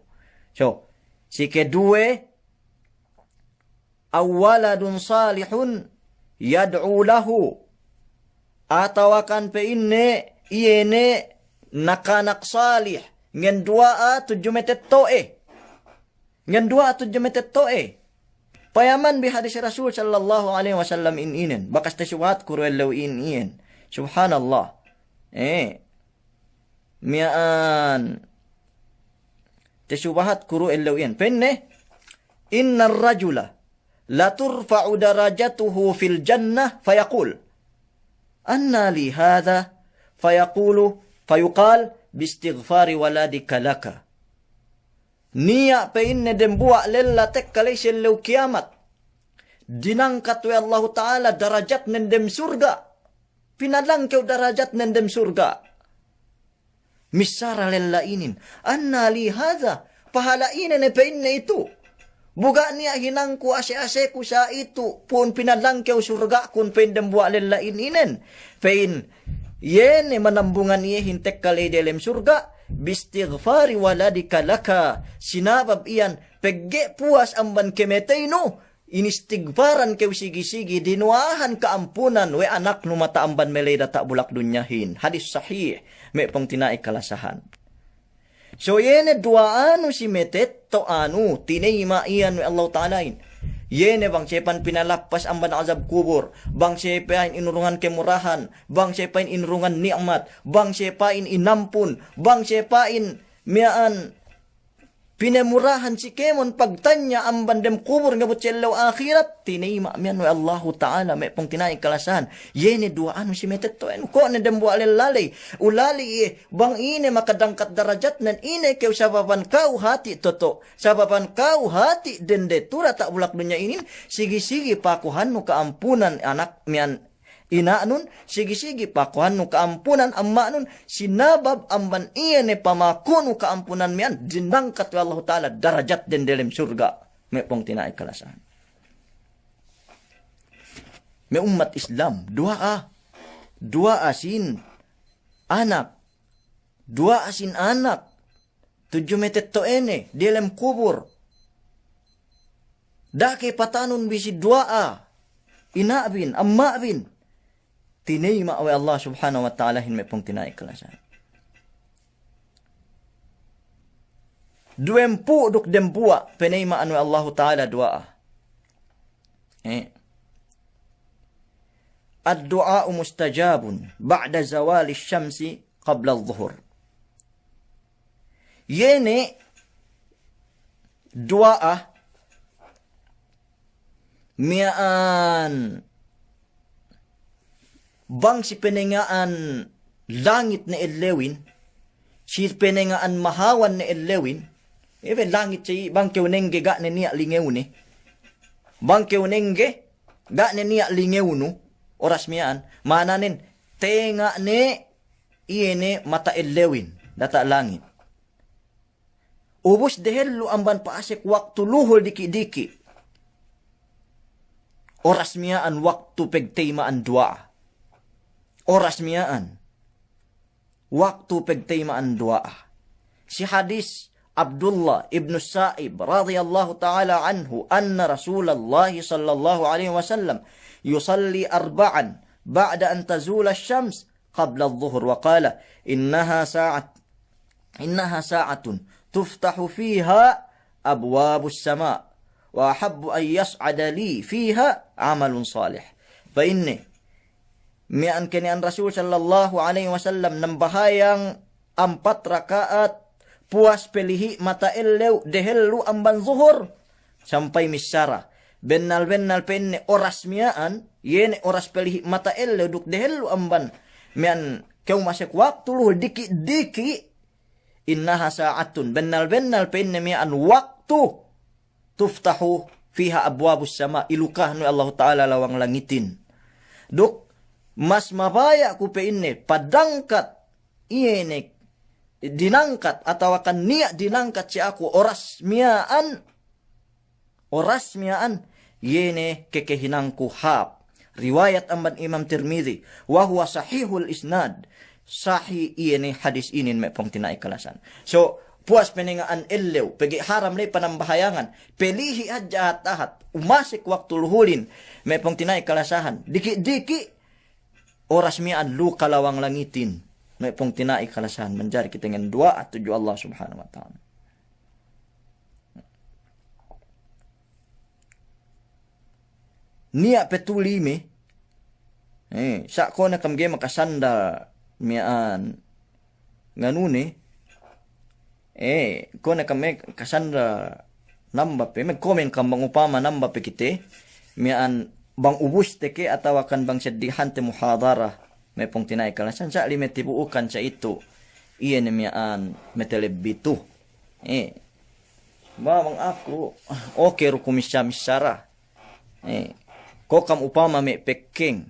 So, si keduwe, aw waladun salihun yad'u lahu. Atawakan pa'inne iye ne nakanak salih, ngenduwa'a tudju metetto'e. Ngenduwa'a tudju metetto'e. Payaman bi hadis Rasul sallallahu alaihi wasallam in inen. Bakas tesubahatku du ellew in iyan. Subhanallah. Eh. Miya'an. Tesubahatku du ellew iyan. Pa'inne, innar rajula laturfa'u darajatuhu fil jannah fayaqul, anna li hadha? Fayaqulu, fayuqal, bistighfari waladika laka. Niya' pa'inne dembuwa' lella tekka ley si ellew kiyamat, dinangkat we' Allahu Ta'ala darajatnen dem surga'. Pinalangkew darajatnen dem surga'. Missara lella inin, anna li hadha? Pahala' ine ne pa'inne itu? Bu ga' niya' hinangku ase'-ase'ku sa itu, pu'un pinalangkew surga'kun, pa'in dembuwa' lella in inen. Pa'in, iye ne manambungan iyehin tekka ley delem surga', bistighfari waladika laka, sinabab iyan pegge' puwas amban kemeteynu, inistigfaran kew sigi-sigi, dinuwa'ahan ka'ampunan we' anaknu mata'amban me' ley diyata' bulak dunyahin. Hadis sahih, me' pungtina'i kalasahan. So iye ne duwa'anu si metetto'anu, tineyma' iyan we' Allahu Ta'alahin. Iye ne bang siye pa'in pinalappas amban azab kubur, bang siye pa'in inurungan kemurahan, bang siye pa'in inurungan ni'mat, bang siye pa'in inampun, bang siye pa'in miya'an pinemurahan si kēmon pagtanya' amban dem kubur ngebut si ellew ahirat, tineyma' miya'an we' Allahu Ta'ala, me' pungtina'i kalasahan. Iye ne duwa'anu si metetto'anu. Ko' ne dembuwa' lella ley, ulali' iye, bang ine makadangkat darajatnen, ine kew sababan ka'u hati' toto', sababan ka'u hati' dende tu diyata' bulak dunya inin, sigi-sigi pakuhannu ka'ampunan anak miya'an ina'nun, sigi-sigi pakuhannu ka'ampunan amma'nun, sinabab amban iye ne pamakunu ka'ampunan miya'an, dinangkat we' Allahu Ta'ala darajatden delem surga'. Me' pungtina'i kalasahan. Me' ummat Islam, duwa'a, duwa'a sin anak, duwa'a sin anak tudju metetto'ene diyalem kubur. Da'a ke patanun bi si duwa'a ina'bin, amma'bin. Tineyma' we' Allah Subhanahu wa Ta'alahin, me' pungtina'i kalasahan. Duwempū' duk dembuwa' peneyma'an we' Allahu Ta'ala duwa'a. Eh. Ad-du'a'u mustajabun ba'da zawali shamsi qabla adh-dhuhur. Iye ne duwa'a miya'an bang si penenga'an langit ne ellewin, si penenga'an mahawan ne ellewin, iye be langit si bang kew nengge ga' ne niya' lingewne. Bang kew nengge ga' ne niya' lingewnu, oras miya'an, ma'ananen, tenga' ne iye ne mata ellewin, diyata' langit. Ubus dehellu amban pa'asek waktu luhul diki'-diki'. Oras miya'an waktu pegteyma'an duwa'a. Oras miya'an waktu pegteyma'an duwa'a. Si hadis Abdullah ibnu Sa'ib radiyallahu ta'ala anhu, anna Rasulallahi sallallahu alaihi wasallam yusalli arba'an ba'da an tazula ash-shams qabla adh-dhuhr, wa qala, innaha sa'at, innaha sa'atun tuftahu fiha abwabus sama', wa ahabbu an yas'ada li fiha amalun salih. Pa'inne, miya'an keniya'an Rasul sallallahu alaihi wasallam nambahayang ampat raka'at puwas pelihi' mata ellew dehellu amban zuhur sampay missara. Bennal-bennal pa'inne oras miya'an, iye ne oras pelihi' mata ellew duk dehellu amban miya'an kew masek waktu luhul diki'-diki', innaha sa'atun, bennal-bennal pa'inne miya'an waktu tuftahu fiha abwabus sama', ilukahnu Allahu Ta'ala lawang langitin. Duk Mas mabaya' ku pa'inne padangkat iye ne dinangkat atawakan niya' dinangkat si aku oras miya'an, oras miya'an, iye ne kekehinangku hāp. Riwayat amban Imam Tirmidhi, wa huwa sahihul isnad. Sahih iye ne hadis inin me' pungtina'i kalasahan. So, puwas penenga'an ellew, pegge' haram ley panambahayangan, pelihi' hadja ahat-ahat, umasek waktu luhulin, me' pungtina'i kalasahan. Diki'-diki', oras miya'an luka lawang langitin. Me' pungtina'i kalasahan, manjari kite ngenduwa'a tudju Allah Subhanahu wa Ta'ala. Niya' pe tuli me', eh, sa' ko' ne kam ga'i makasandal miya'an nganune, eh, ko' ne kam me' kasandal namba pe, me' komen kam bang upama namba pe kite, miya'an bang ubuste ke atawakan bang seddihante muhadara, me' pungtina'i kalasahan, sa' lime tibu'ukan sa' itu, iye ne miya'an metelebbi tu. Eh, ba bang aku, oke du ku missā-missāra. Eh, ko' kam upama me' pekkeng.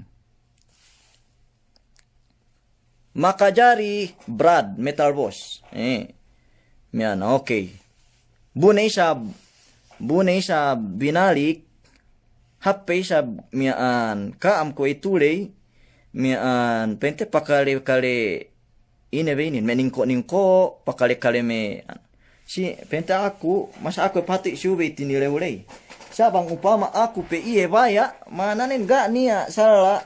Makajari Brad, Metal Boss. Eh, miya'an, okey. Bu ne isab, bu ne isab binalik, hāp pe isab miya'an ka'am kuwe'itu ley, miya'an pa'inte pakale-kale ine be inin, me' ningko'-ningko', pakale-kale me', si, pa'inte aku, masa aku pati' subey tinilew ley. Sa' bang upama aku pe iye baya', ma'ananen ga' niya' salla'.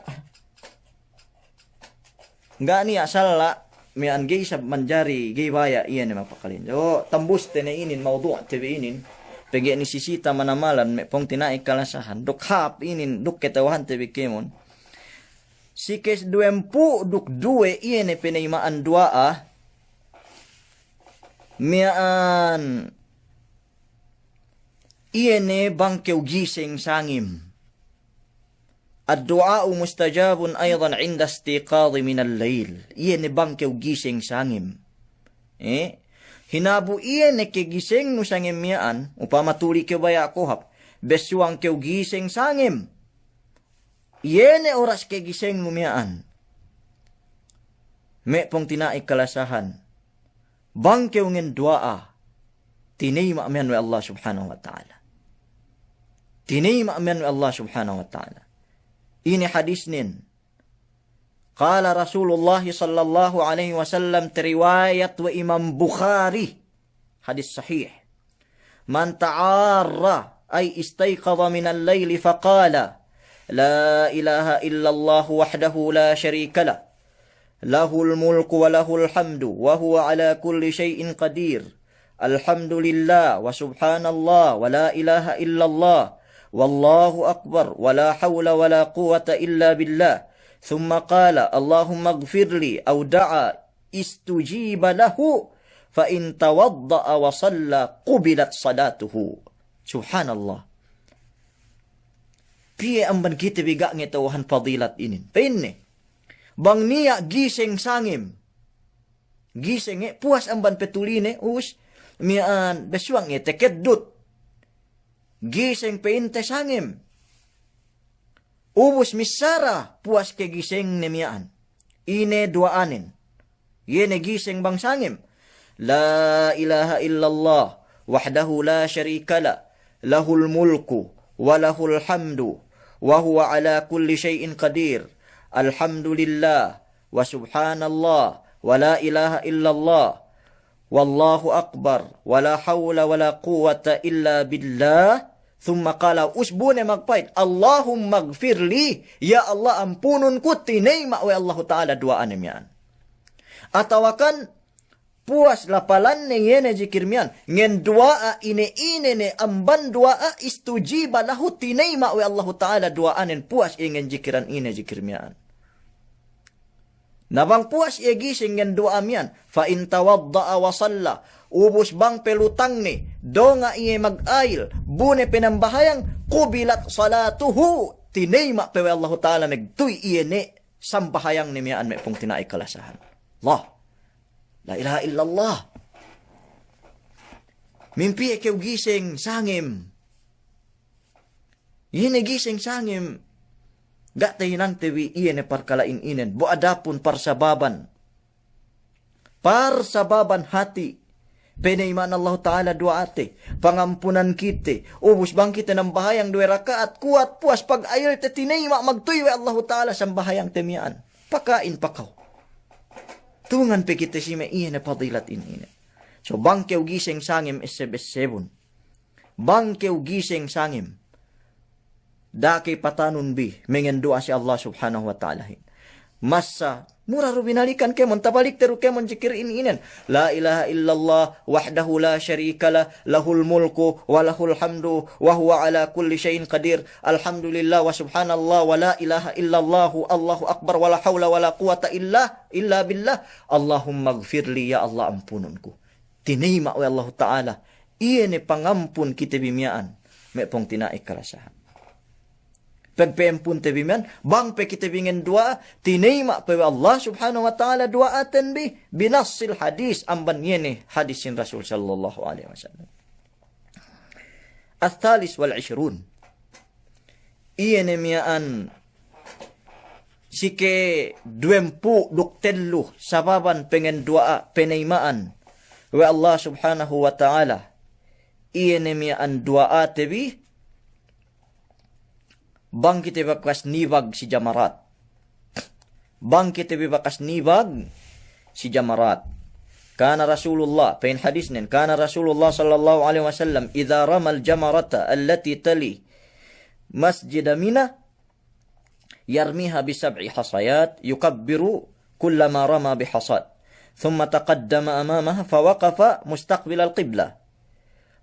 Ga' niya' salla', miya'an ga'i isab manjari, ga'i baya' iye ne mapakalen. So, tambuste ne inin, mawdu'te bi inin. Pegge' nisisita manamalan, me' pungtina'i kalasahan. Duk hāp inin, duk kata'uhante bi kēmon. Si kes duwempū' duk duwe iye ne peneyma'an duwa'a, miya'an iye ne bang kew giseng sangem. Ad-du'a'u mustajabun aydan inda istiqadhi minal layl. Iye ne bang kew giseng sangem. Eh? Hinabu iye ne kegisengnu sangem miya'an, upama tuli kew baya' kohap, bessuwang kew giseng sangem. Iye ne oras kegisengnu miya'an. Me' pungtina'i kalasahan. Bang kew ngenduwa'a, tineyma' miya'an we' Allah Subhanahu wa Ta'ala. Tineyma' miya'an we' Allah Subhanahu wa Ta'ala. Ine hadisnen. Qala Rasulullah sallallahu alaihi wasallam, riwayat we' Imam Bukhari. Hadis sahih. من تعار أي استيقظ من الليل فقال: لا إله إلا الله وحده لا شريك له، له الملك وله الحمد وهو على كل شيء قدير، الحمد لله وسبحان الله ولا إله إلا الله والله أكبر ولا حول ولا قوة إلا بالله، ثم قال: اللهم اغفر لي، أو دعا استجيب له، فإن توضأ وصلى قبلت صلاته. Subhanallah. Piye amban kite bi ga' ngata'uhan fadilat inin. Pa'inne, bang niya' giseng sangem. Giseng, eh, puwas amban petuline, us, miya'an, bessuwang, eh, tekeddut. Giseng pa'inte sangem. Ubus missāra puwas kegisengne miya'an. Ine duwa'anen. Iye ne giseng bang sangem. لا إله إلا الله وحده لا شريك له، له الملك وله الحمد وهو على كل شيء قدير، الحمد لله وسبحان الله ولا إله إلا الله والله أكبر ولا حول ولا قوة إلا بالله. ثم قال, us bu ne magpa'in, اللهم اغفر لي, ya Allah, ampunun ku, tineyma' we' Allahu Ta'ala duwa'ane miya'an. Atawakan puwas lapalanne iye ne jikir miya'an, ngenduwa'a ine-ine ne amban duwa'a, استجيب له, tineyma' we' Allahu Ta'ala duwa'anen puwas iye ngenjikiran ine jikir miya'an. Na bang puwas iye giseng ngenduwa'a miya'an, فإن توضأ وصلى, ubus bang pelutangne, donga' iye magayil, bu ne penambahayang, قبلت صلاته, tineyma' pe we' Allahu Ta'ala magtuy iye ne sambahayangne miya'an me' pungtina'i kalasahan. Allah. La ilaha illallah. Mimpiye kew giseng sangem. Ine giseng sangem. Ga' tahinangte bi iye ne parkala'in inen. Bu adapun parsababan, parsababan hati', peneyma'an Allahu Ta'ala duwa'ate, pangampunan kite, ubus bang kite nambahayang duwe raka'at, kuwat puwas pag'ayelte tineyma' magtuy we' Allahu Ta'ala sambahayangte miya'an. Paka'in pakaw. Tungan pe kite si me' iye ne padilat in inen. So bang kew giseng sangem esseb-essebun. Bang kew giseng sangem. Da'a ke patanun bi, mengendu'a si Allah Subhanahu wa Ta'alahin. Masa, mura du binalikan kemon, tabalikte du kemon jikir in inen. La ilaha illallah wahdahu la sharika lah, lahul mulku wa lahul hamdu wa huwa ala kulli shay'in qadir. Alhamdulillah wa subhanallah wa la ilaha illallah, Allahu akbar, wa la hawla wa la quwwata illa, illa billah. Allahumma ighfirli, ya Allah, ampunun ku. Tineyma' we' Allahu Ta'ala iye ne pangampun kite bi miya'an, me' pungtina'i kalasahan. Pagpe'empunte bi miya'an, bang pe kite bi ngenduwa'a, tineyma' pe we' Allah Subhanahu wa Ta'ala duwa'aten bi, binassil hadis, amban iye ne hadis sin Rasul sallallahu alaihi wasallam. Al-thalis wal ishrun. Iye ne miya'an sike duwempū' duk tellu sababan pengenduwa'a peneyma'an we' Allah Subhanahu wa Ta'ala. Iye ne miya'an duwa'ate bi, bang kite bakas nibag si jamarat. Bang kite bi bakas nibag si jamarat. Kana Rasulullah, pa'in hadisnen, kana Rasulullah sallallahu alaihi wasallam idza ramal jamarata allati tali masjida Mina, yarmiha bi sab'i hasayat, yukabbiru kullama rama bi hasat. Thumma taqaddama amamaha fawaqafa mustaqbilal qiblah,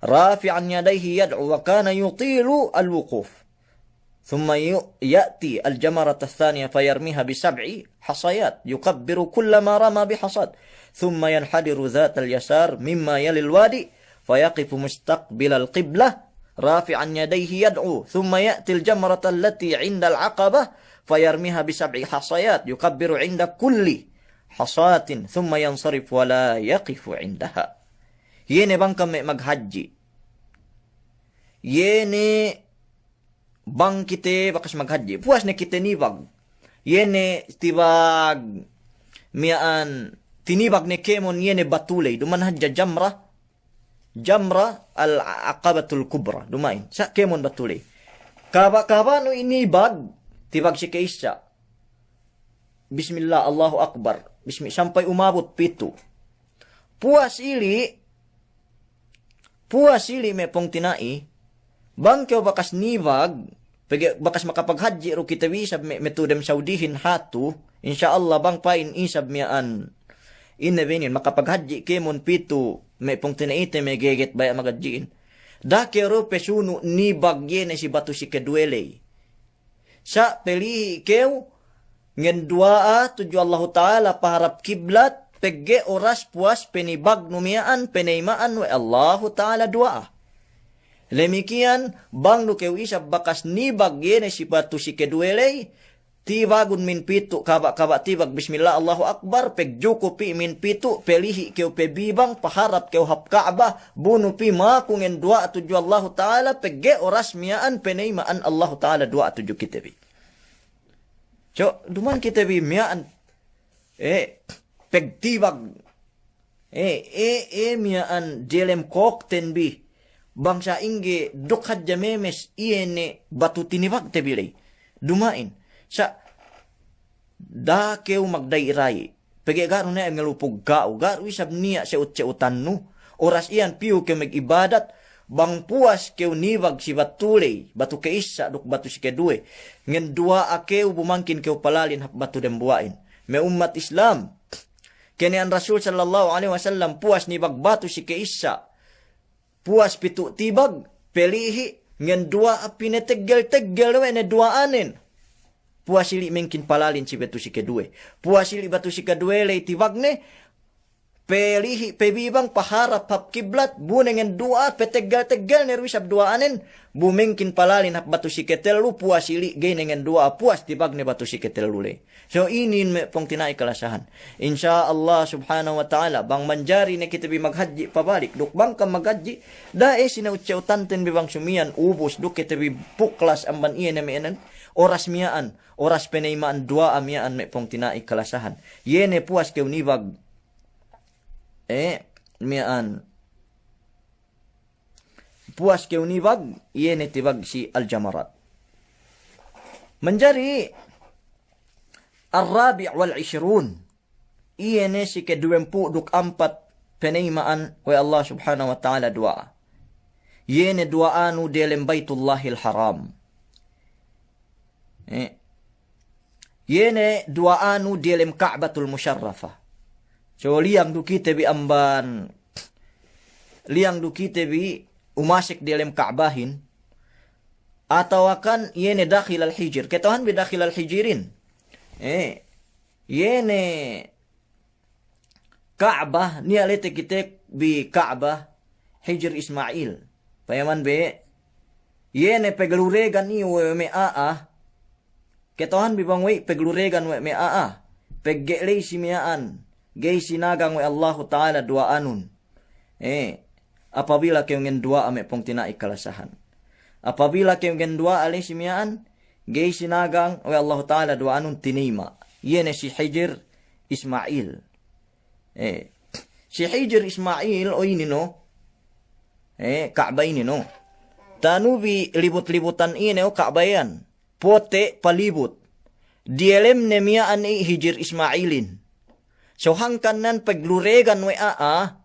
rafi'an yadayhi yad'u, wa kana yutilu al-wuquf. Thumma yu-, ya'ti al-jamarata ath-thaniya fayarmiha bi sab'i hasayat, yukabbiru kullama rama bi hasat. Thumma yanhadiru dhatal yasar mimma yalil wadi, fayaqifu mustaqbilal qiblah, rafi'an yadayhi yad'u, thumma ya'til jamrata allati 'indal 'aqabah, fayarmiha bi sab'i hasayat, yukabbiru 'inda kulli hasatin, thumma yansarif wa la yaqifu 'indaha. Iye ne bang kam me' maghadji'. Iye ne bang kite bakas maghadji'. Puwas ne kite nibag. Iye ne tibag miya'an tinibag ne kēmon iye ne batu ley. Duma'in hadja jamra. Jamra al-Aqabatul Kubra. Duma'in. Sa' kēmon batu ley. Kaba'-kaba'nu inibag. Tibag si ke'issa'. Bismillah, Allahu Akbar. Bismi-, sampay umabut pitu'. Puwas ili', puwas ili' me' pungtina'i, bang kew bakas nibag, pegge' bakas makapaghadji' du kite bi isab me', me' tu'u dem Saudihin hatu, insya Allah bang pa'in isab miya'an. Ine be inin, makapaghadji' kēmon pitu', me' pungtina'ite me' geget baya' maghadji'in. Da'a kew du pesunu' nibag iye ne si batu si keduwe ley. Sa' pelihi' kew ngenduwa'a tudju Allahu Ta'ala paharap kiblat, pegge' oras puwas penibagnu miya'an peneyma'an we' Allahu Ta'ala duwa'a. Damikiyan, bang du kew isab bakas nibag iye ne si batu si keduwe ley, tibagun min pitu', kaba'-kaba' tibag, Bismillah, Allahu Akbar, pegjukupi' min pitu', pelihi' kew pebibang, paharap kew hap Ka'bah, bunu pī maku ngenduwa'a tudju Allahu Ta'ala, pegge' oras miya'an peneyma'an Allahu Ta'ala duwa'a tudju kite bi. So, duma'in kite bi miya'an, eh, pegtibag, eh, eh, eh, miya'an delem kōkten bi, bang sa'ingge duk hadja memes iye ne batu tinibagte bi ley. Duma'in, sa' da'a kew magdayi'-dayi'. Pegge' ga' du niya' ngalupug ka'u, ga' du isab niya' se'ut-se'utannu. Oras iyan piyu kew magibadat, bang puwas kew nibag si batu ley, batu ke'issa' duk batu si keduwe, ngenduwa'a kew bu mangkin kew palalin hap batu dembuwa'in. Me' ummat Islam, keni'an Rasul sallallahu alaihi wasallam puwas nibag batu si ke'issa', puwas pitu' tibag, pelihi', ngenduwa'a pineteggel-teggel we' ne duwa'anen. Puwas ili' mengkin palalin si batu si keduwe. Puwas ili' batu si keduwe ley tibagne, pelihi' pebibang paharap hap kiblat, bu ne ngenduwa'a peteggel-teggel ne du isab duwa'anen, bu mengkin palalin hap batu si ketellu, puwas ili' ga'i ne ngenduwa'a, puwas tibagne batu si ketellu ley. So inin me' pungtina'i kalasahan. Insya Allah Subhanahu wa Ta'ala, bang manjari ne kite bi maghadji' pabalik, duk bang kam maghadji', da'a sine'ut-se'utanten bi bang sumiyan ubus, duk kite bi puklas amban iye ne me' enen, oras miya'an, oras peneyma'an duwa'a miya'an me' pungtina'i kalasahan. Iye ne puwas kew nibag, eh, miya'an. Puwas kew nibag, iye ne tibag si al-jamarat. Manjari, ar-rabi' wal ishrun. Iye ne si keduwempū' duk ampat peneyma'an we' Allah Subhanahu wa Ta'ala duwa'a. Iye ne duwa'anu diyalem Baytullahil Haram. Eh. Iye ne duwa'anu diyalem Ka'batul Musharrafa. So liyang du kite bi amban, liyang du kite bi umasek diyalem Ka'bahin. Atawakan iye ne dakhilal hijir. Kata'uhan bi dakhilal hijirin. Eh. Iye ne Ka'bah, niya' ley takite bi Ka'bah, Hijir Isma'il. Payaman be, iye ne pagluregan iyu we' me' a'a. Kata'uhan bi bang we' pagluregan we' me' a'a. Pegge' ley si miya'an, ga'i sinagang we' Allahu Ta'ala duwa'anun. Eh, apabila kew ngenduwa'a me' pungtina'i kalasahan. Apabila kew ngenduwa'a ley si miya'an, ga'i sinagang we' Allahu Ta'ala duwa'anun tineyma'. Iye ne si Hijir Isma'il. Eh, si Hijir Isma'il, o inin no. Eh, Ka'bah inin no. Tanu bi libut-libutan inin no Ka'bah iyan. Pote' palibut. Diyalemne miya'an i Hijir Isma'ilin. So hangkan nan pagluregan we' a'a,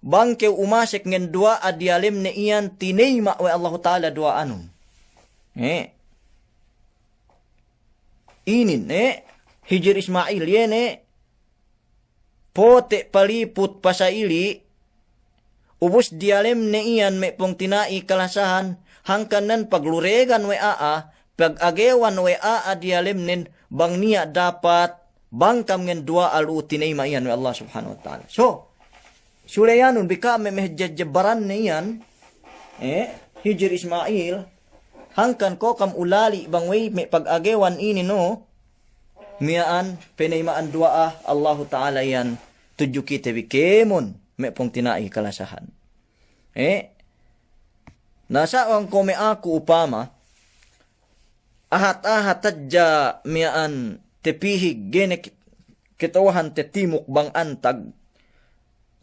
bang kew umasek ngenduwa'a diyalemne iyan tineyma' we' Allahu Ta'ala duwa'anun. Eh. Inin, eh, Hijir Isma'il, iye ne, pote' paliput pasa'ili', ubus diyalemne iyan me' pungtina'i kalasahan, hangkan nan pagluregan we' a'a, pagagewan we' a'a diyalemnen, bang niya' dapat, bang kam ngenduwa'a lu'u tineyma' iyan we' Allah Subhanahu wa Ta'ala. So, suleyanun bi ka' me' mehejjejebbaranne iyan, eh, Hijir Isma'il, hangkan ko' kam ulali' bang we' me' pagagewan inin no, miya'an peneyma'an duwa'a Allahu Ta'ala iyan tudju kite bi kēmon me' pungtina'i kalasahan. Eh, na sa' bang ko' me' aku upama, ahat-ahat hadja miya'an tapihig, ga'i ne ki-, kata'uhan tatimuk bang antag.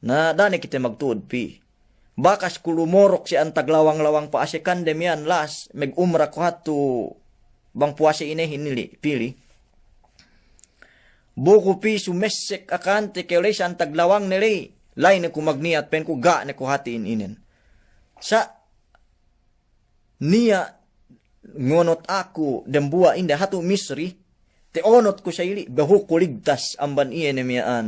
Na da'a ne kite magtu'ud pī. Bakas ku lumorok si antag lawang-lawang pa'asekande miya'an las, magumra ku hatu bang puwase inehin ili, pili. Bu ku pī sumessek akante kew ley si antag lawangne ley, la'i ne ku magniyat, pa'inku ga' ne ku hati in inen. Sa' niya' ngonot aku dembuwa' inde hatu Misri, ta'onot ku sa'ili', behu ku ligtas amban iye ne miya'an,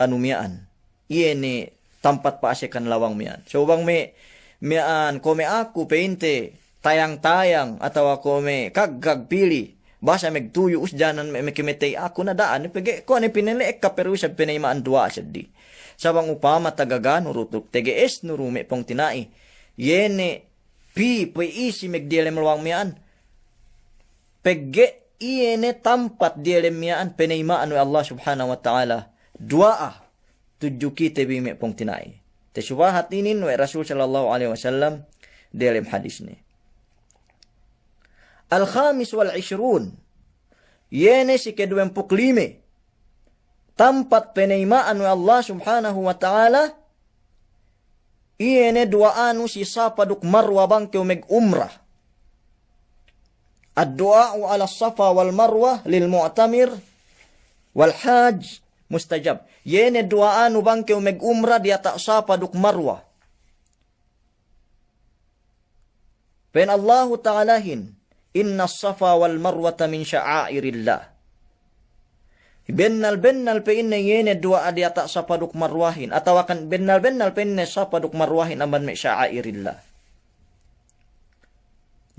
anu miya'an, iye ne tampat pa'asekan lawang miya'an. So bang me', miya'an, ko' me' aku pa'inte tayang-tayang atawa ko' me' kaggag pili, basa magtuyu' usjanan me', me' kamatey aku na da'a ne, pegge' ko' ne pinele'ek kaperusa peneyma'an duwa'a seddi. Sa' bang upama tagaganu du tu, tege'esnu du me' pungtina'i, iye ne pī, pī isi magdiyalem lawang miya'an. Pegge' iye ne tampat diyalem miya'an peneyma'an we' Allah Subhanahu wa Ta'ala duwa'a tudju kite bi me' pungtina'i. Tasubahat inin we' Rasul sallallahu alaihi wasallam diyalem hadisne. Al-khamis wal ishrun. Iye ne si keduwempū' duk lime. Tampat peneyma'an we' Allah Subhanahu wa Ta'ala, iye ne duwa'anu si Safa duk Marwa bang kew magumra. Ad-du'a'u 'ala Safa wal Marwa lil mu'tamir wal hajj mustajab. Iye ne duwa'anu bang kew magumra diyata' Safa duk Marwa. Pa'in Allahu Ta'alahin, "Innas Safa wal Marwata min sha'airillah." Bennal-bennal pa'inne iye ne duwa'a diyata' Safa duk Marwahin, atawakan bennal-bennal pa'inne Safa duk Marwahin amban me' sha'airillah.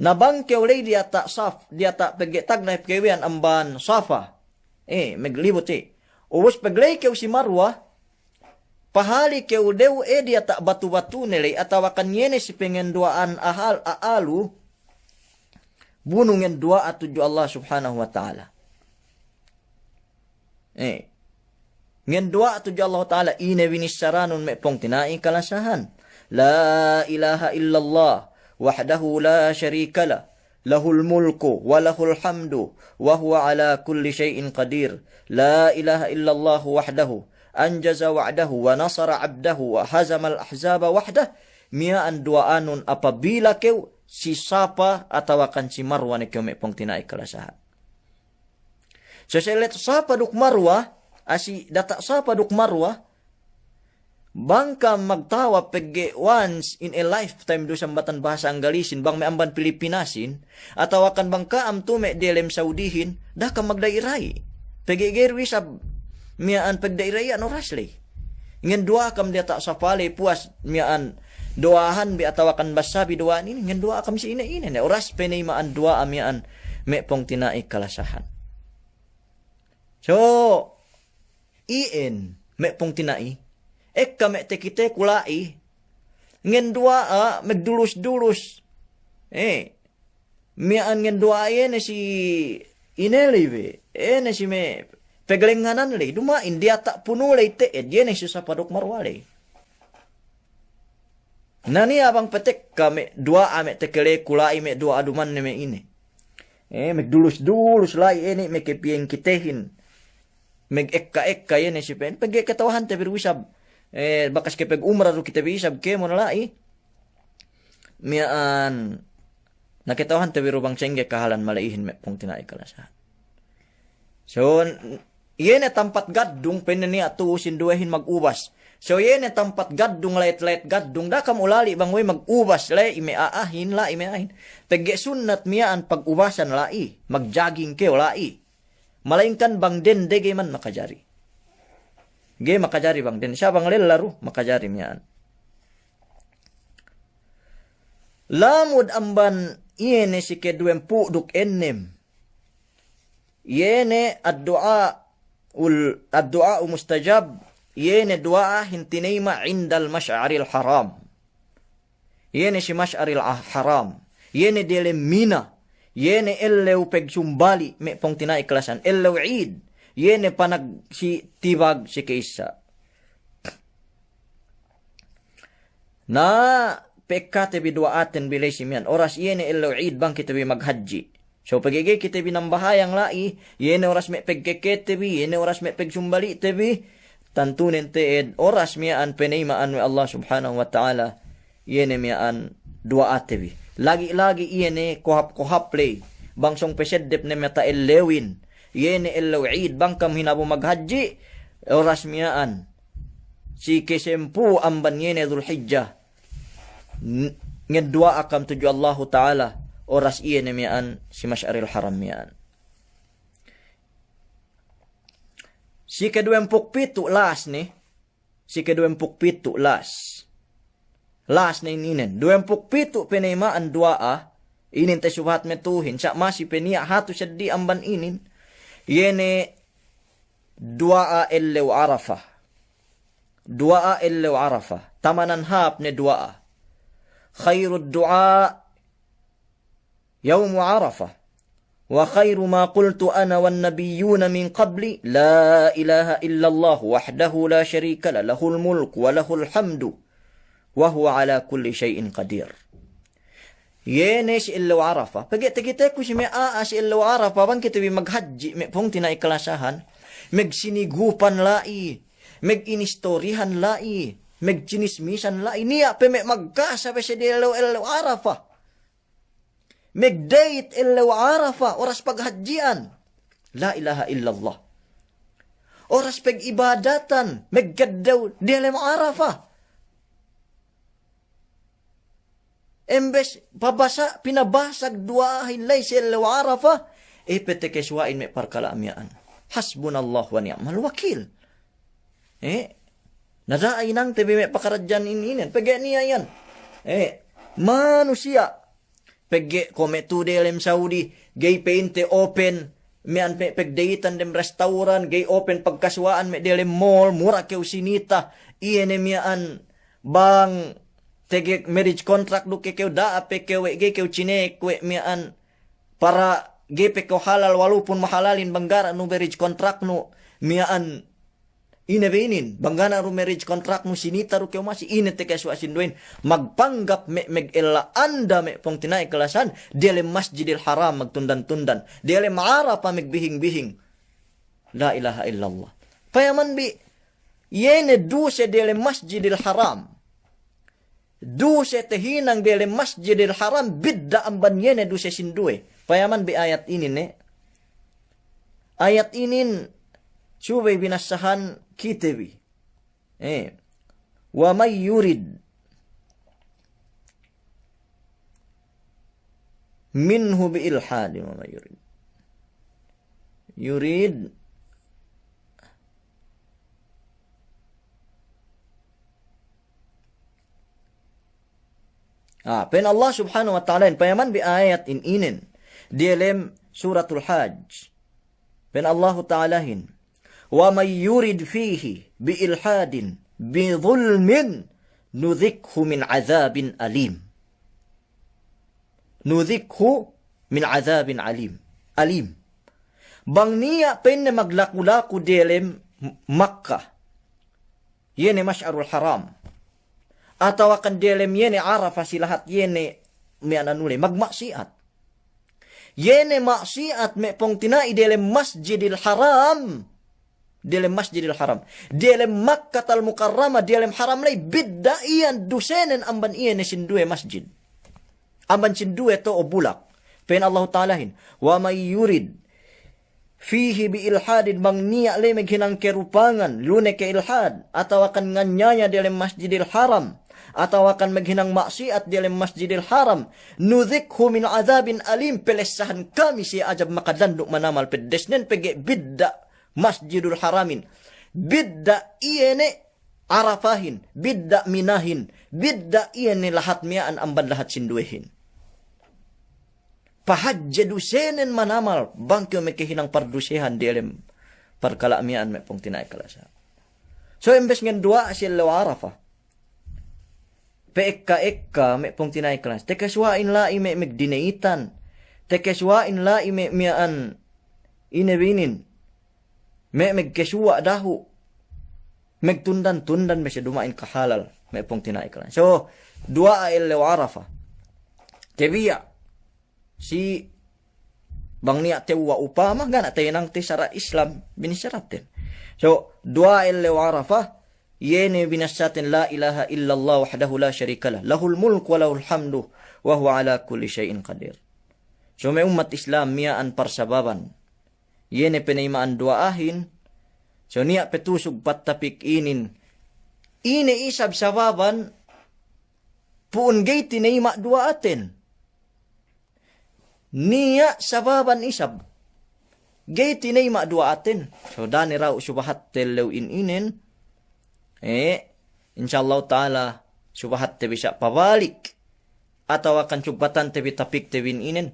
Na bang kew ley diyata' Saf-, diyata' pegge' tagna' hep kew iyan amban Safa. Eh, maglibut i. Ubus pag ley kew si Marwa, pahali kew dew e diyata' batu-batune ley atawakan iye ne si pangenduwa'an ahal a'alu, bu nu ngenduwa'a tudju Allah Subhanahu wa Ta'ala. Eh. Ngenduwa'a tudju Allah Ta'ala, ine binissāranun me' pungtina'i kalasahan. La ilaha illallah, wahdahu la sharika lah, له الملك وله الحمد وهو على كل شيء قدير. لا إله إلا الله وحده أنجز وعده ونصر عبده وهزم الأحزاب وحده. Miya'an duwa'anun apabila kew si Safa atawakan si Marwa ne kew me' pungtina'i kalasahan. So sellet Safa duk Marwa, a si diyata' Safa duk Marwa, bang kam magtawaf pegge' once in a lifetime du sambatan bahasa Anggalisin, bang me' amban Pilipinasin, atawakan bang ka'am tu me' delem Saudihin, da'a kam magda'i-ra'i. Pegge' ga'i du isab miya'an pagda'i-ra'i anu oras ley. Ngenduwa'a kam diyata' Safa ley puwas miya'an duwa'ahan bi atawakan bassabi duwa'an inin, ngenduwa'a kam si ine-ine ne. Oras peneyma'an duwa'a miya'an me' pungtina'i kalasahan. So, iyan, me' pungtina'i, ekka me' takiteku la'i, ngenduwa'a magdulus-dulus. Eh, miya'an ngenduwa'a iye ne si ine ley be, iye ne si me' paglengnganan ley, duma'in diyata' punu ley te'ed, iye ne si Safa duk Marwa ley. Na niya' bang patekka me' duwa'a me' takaleku la'i me' duwa'a dumanne me' ine. Eh, magdulus-dulus la'i ine me' kapiyengkitehin. Magekka-ekka iye ne si pe'en. Pegge' kata'uhante bi du isab. Eh, bakas kapagumra du kite bi isab kēmon la'i. Miya'an, na kata'uhante bi du bang sa'ingge kahalan mala'ihin me' pungtina'i kalasahan. So, iye ne tampat gaddung pa'inne niya' tu'u sinduwehin magubas. So, iye ne tampat gaddung, layet-layet gaddung, da'a kam ulali' bang we' magubas la'i me' a'ahin, la'i me' a'ahin. Pegge' sunnat miya'an pagubasan la'i, magjaging kew la'i. Malayingkan bang dende ga'i man makajari. Ga'i makajari bang dende, sa' bang lella du makajari miya'an. Lamud amban iye ne si kaduwempū' duk ennem. Iye ne addu'a ul-, addu'a mustajab, iye ne duwa'ahin tineyma' indal Mash'aril Haram. Iye ne si Mash'aril ah-, Haram. Iye ne delem Mina. Iye ne ellew pagsumbali' me' pungtina'i kalasahan. Ellew Eid. Iye ne panag si tibag si ka'issa. Na, pekkate bi duwa'aten bi la'i si miya'an. Oras iye ne ellew Eid bang kite bi maghadji'. So pegge' ga'i kite bi nambahayang la'i, iye ne oras me' pagkekete bi, iye ne oras me' pagsumbali'te bi, tantunen te'ed oras miya'an peneyma'an we' Allah Subhanahu wa Ta'ala, iye ne miya'an duwa'ate bi. Lagi'-lagi' iye ne kohap-kohap ley, bang sōng paseddep ne mata ellewin, iye ne ellew Eid bang kam hinabu maghadji', oras miya'an si kasempū' amban iye ne Dhul Hijjah, N-, ngenduwa'a kam tudju Allahu Ta'ala, oras iye ne miya'an si Mash'aril Haram miya'an. Si kaduwempū' pitu' las ne, si kaduwempū' pitu' las. Las ne ininen, duwempū' pitu' peneyma'an duwa'a, inin te subahat me' tu'uhin, sa' masi pe niya' hatu seddi amban inin, iye ne duwa'a ellew Arafa. Duwa'a ellew Arafa. Tamanan hāp ne duwa'a. خير الدعاء يوم عرفة، وخير ما قلت أنا والنبيون من قبلي، لا إله إلا الله وحده لا شريك له، له الملك وله الحمد وهو على كل شيء قدير. Iye ne si ellew Arafa. Pegge' takiteku si me' a'a si ellew Arafa, bang kite bi maghadji', me' pungtina'i kalasahan, magsinigupan la'i, maginistorihan la'i, magsinismisan la'i, niya' pe me' magkasa be si ellew, ellew Arafa. Magdate ellew Arafa, oras paghadji'an. La ilaha illallah. Oras pagibadatan, magkeddew diyalem Arafa. Embes pabasa', pinabasag duwa'ahin la'i si ellew Arafa, e, pe takasuwa'in me' parkala' miya'an. Hasbunallahu wa ni'mal wakil. E, na da'a inangte bi me' pakaradja'an in-, inen, pegge' niya' iyan. E, manusiya'. Pegge' ko' me' tu'u diyalem Saudi, ga'i pe inte open, miya'an pe pagdatean dem restaurant, ga'i open pagkasuwa'an me' diyalem mall, mura kew sinita, iye ne miya'an bang tege marriage contract du ke kew da'a pe kew we' ga'i kew cinek we' miya'an para ga'i pe kew halal, walaupun mahalalin bang ga' nu marriage contract nu miya'an Ine be inin, bang ga' ne du marriage contract-nu sinita du kew masi, ine tekesuwa' sinduwehin, magpanggap me', magella anda me' pungtina'i kalasahan, diyalem Masjidil Haram magtundan-tundan, diyalem Arafah magbihing-bihing. La ilaha illallah. Payaman bi, iye ne duse diyalem Masjidil Haram. Duse tahinang diyalem Masjidil Haram bidda' amban iye ne duse sinduwe. Payaman bi ayat inin ne. Ayat inin subey binassahan kite bi. Eh. Wa may yurid minhu bi ilhadin, wa may yurid. Yurid. Ah, pa'in Allah Subhanahu wa Ta'alahin, payaman bi ayat in inin, diyalem Suratul Hajj. Pa'in Allahu Ta'alahin, "Wa may yurid fihi bi ilhadin bi dhulmin nudhikhu min adhabin alim." Nudhikhu min adhabin alim. Alim. Bang niya' pa'inne maglaku-laku diyalem Makkah, iye ne Mash'arul Haram, atawakan diyalem iye ne Arafah si lahat iye ne miya'an anu le, magma'siyat. Iye ne ma'siyat me' pungtina'i diyalem Masjidil Haram. Diyalem Masjidil Haram. Diyalem Makkatal Mukarramah, diyalem Haram ley, bidda' iyan dusenen amban iye ne sinduwe masjid. Amban sinduwe to'o bulak. Pa'in Allahu Ta'alahin, "Wa may yurid fihi bi ilhadin," bang niya' le maghinang karupangan, lu ne ke ilhad, atawakan nganyaya diyalem Masjidil Haram, atawakan maghinang ma'siyat diyalem Masjidil Haram, "nudhikhu min adhabin alim," palessahan kami siye ajab makadandu' manamal, peddesnen pegge' bidda' Masjidul Haramin, bidda' iye ne Arafahin, bidda' Minahin, bidda' iye ne lahat miya'an amban lahat sinduwehin. Pahadje dusenen manamal, bang kew makahinang pardusehan diyalem parkala' miya'an me' pungtina'i kalasahan. So, imbes ngenduwa'a si ellew Arafah, pa'ekka-ekka me' pungtina'i kalasahan, tekesuwa'in la'i me' magdine'itan, tekesuwa'in la'i me' miya'an ine be inin, me' magkesuwa' dahu', magtundan-tundan bese duma'in kahalal me' pungtina'i kalasahan. So, duwa'a ellew Arafah. Tabiya' si bang niya' tewwa' upama, ga' ne tahinangte sara' Islam binissaraten. So, duwa'a ellew Arafah, iye ne binassaten la ilaha illallah wahdahu la sharika lah, lahul mulku wa lahul hamdu wa huwa ala kulli shay'in qadir. So, me' ummat Islam, miya'an parsababan iye ne panayma'an duwa'ahin. So, niya' petusug pattapik inin, ine isab sababan pu'un ga'i tinayma' duwa'aten. Niya' sababan isab ga'i tinayma' duwa'aten. So, da'a ne dahu' subahatte ellew in inen. Eh, insya Allahu ta'ala, subahatte bisa pabalik. Atawakan sugbatante bi tapikte bi in inen.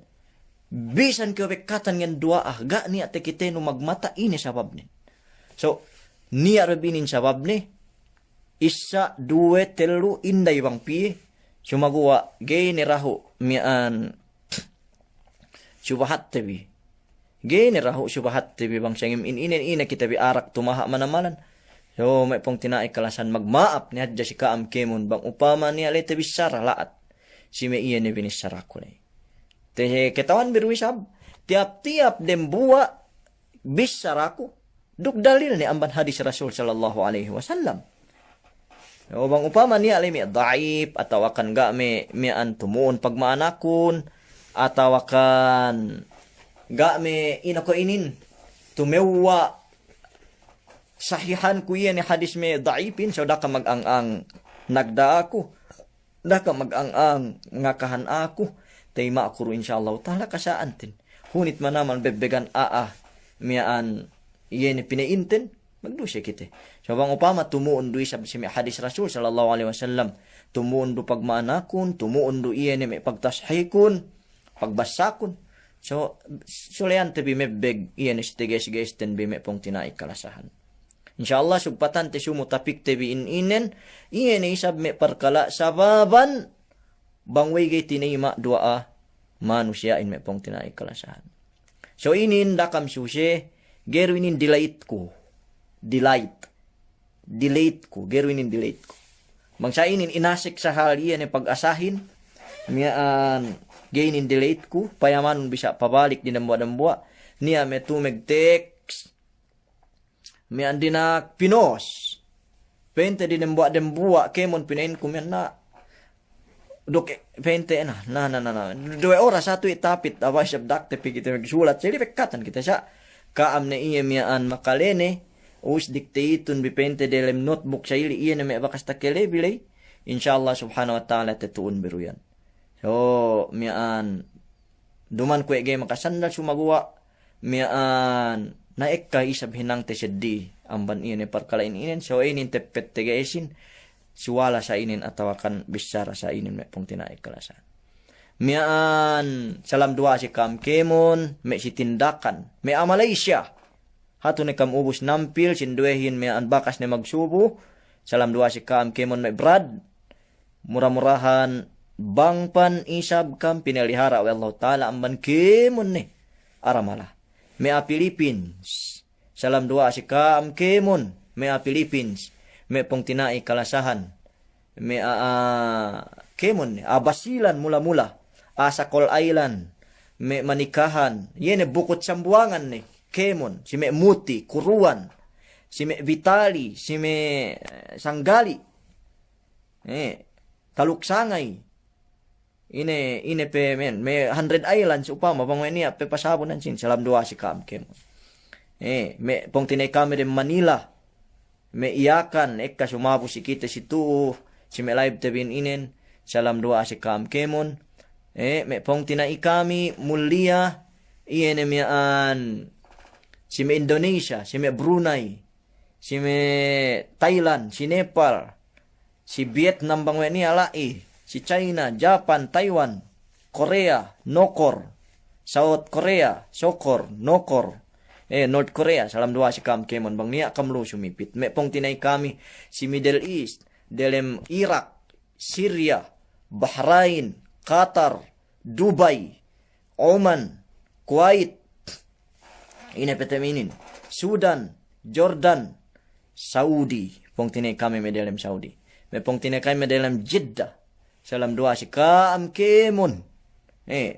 Bisan kew bekkatan ngenduwa'a, ga' niya' takitenu magmata, ine sababnen. So, niya' du bi inin sababne, issa, duwe, tellu, inday bang piye, sumaguwa' ga'i ne dahu' miya'an subahatte bi. Ga'i ne dahu' subahatte bi bang sangem in inen, ine kite bi arak tumaha' manamalan. So, me' pungtina'i kalasahan, magma'ap ne hadja si ka'am kēmon bang upama niya' la'i tabissara la'at si me' iye ne binissaraku la'i. Te, kata'uhanbi du isab, tiyap-tiyap dembuwa' bissaraku, duk dalilne amban hadis Rasul sallallahu alaihi wasallam. O, bang upama niya' la'i me' da'if, atawakan ga' me', miya'an tumu'un pagma'anakun, atawakan ga' me' ine ko' inin, tumewwa' sahihanku iye ne hadis me' da'ifin, so da'a kam magang-ang nagda'aku. Da'a kam magang-ang ngakahan aku, tayma'ku du insya Allahu ta'ala kasa'anten. Hunit manamal bebbegan a'a miya'an iye ne pina'inten, magduse kite. So bang upama tumu'un du isab si me' hadis Rasul sallallahu alaihi wasallam, tumu'un du pagma'anakun, tumu'un du iye ne me' pagtashihkun, pagbassakun. So, suleyante bi mebbeg iye ne si tages-gesten bi me' pungtina'i kalasahan. Insya Allah, sugpatante sumu tapikte bi in inen, iye ne isab me' parkala' sababan bang we'ey ga'i tinayma' duwa'a manusiya'in me' pungtina'i kalasahan. So inin da'a kam suse, ga'i du inin dilaitku. Dilait. delete ku, ga'i du inin delete ku. Bang sa inin inasek sa hal iye ne pag-asahin, miya'an ga'i inin delete ku, payamanun bisa' pabalik dinambuwa'-dambuwa', niya' me' tu'u magtext, miya'an dina'ak pinost. Pa'inte dinambuwa'-dambuwa' kēmon pina'inku miya'an na. Duk pa'inte na, na, na, na, na. Duwe oras satu itapit, apa isab dakte pe kite magsulat. Jadi pekkatan kite sa'. Ka'am ne iye miya'an makalene, us dikte itun bi pa'inte delem notebook sa ili iye ne me' bakas takelebi ley. Insya Allah subhanahu wa ta'ala tetu'un bi du iyan. So, miya'an, duma'in kuwe' ga'i makasandal sumaguwa', miya'an, na ekka isab hinangte seddili, amban iye ne parkala' inin, so inin teppet tege'esin, suwala sa inin atawakan bissara sa inin me' pungtina'i kalasahan. Miya'an, salam duwa'a si ka'am kēmon, me' si Tindakan, me' a'a Malaysia. Hatu ne kam ubus nampil, sinduwehin me' a'a bakas ne magsubu. Salam duwa'a si ka'am kēmon me' Brad. Mura-murahan bang pan isab kam pinalihara' we' Allahu Ta'ala amban kēmon ne aramala. Me' a'a Philippines. Salam duwa'a si ka'am kēmon me' a'a Philippines. Me' pungtina'i kalasahan. Me' a'a, a'a, kēmon ne, a'a Basilan mula-mula, a'a Sakol Island, me' Manikahan, iye ne Bukut Sambuwangan ne, kēmon, si me' Muti, Kuruan, si me' Vitali, si me', eh, Sanggali, eh, Taluk Sangay, ine, ine pe men, me' Hundred Islands upama, bang we' niya' pe pasabunan sin, salam duwa'a si ka'am kēmon. Eh, me' pungtina'i kami dem Manila, me' Yakan, ekka sumabu si kite si tu'u, si me' live te bi inin, salam duwa'a si ka'am kēmon. Eh, me' pungtina'i kami, Mulia, iye ne miya'an, si me' Indonesia, si me' Brunei, si me' Thailand, si Nepal, si Vietnam bang we' niya' la'i, si China, Japan, Taiwan, Korea, Nokor, South Korea, Sokor, Nokor, eh, North Korea, salam duwa'a si ka'am kēmon bang niya' kam lu'u sumipit. Me' pungtina'i kami si Middle East, delem Iraq, Syria, Bahrain, Qatar, Dubai, Oman, Kuwait, ine pe te bi inin, Sudan, Jordan, Saudi, pungtina'i kami me' delem Saudi. Me' pungtina'i kami me' delem Jeddah. Salam duwa'a si ka'am kēmon. Eh,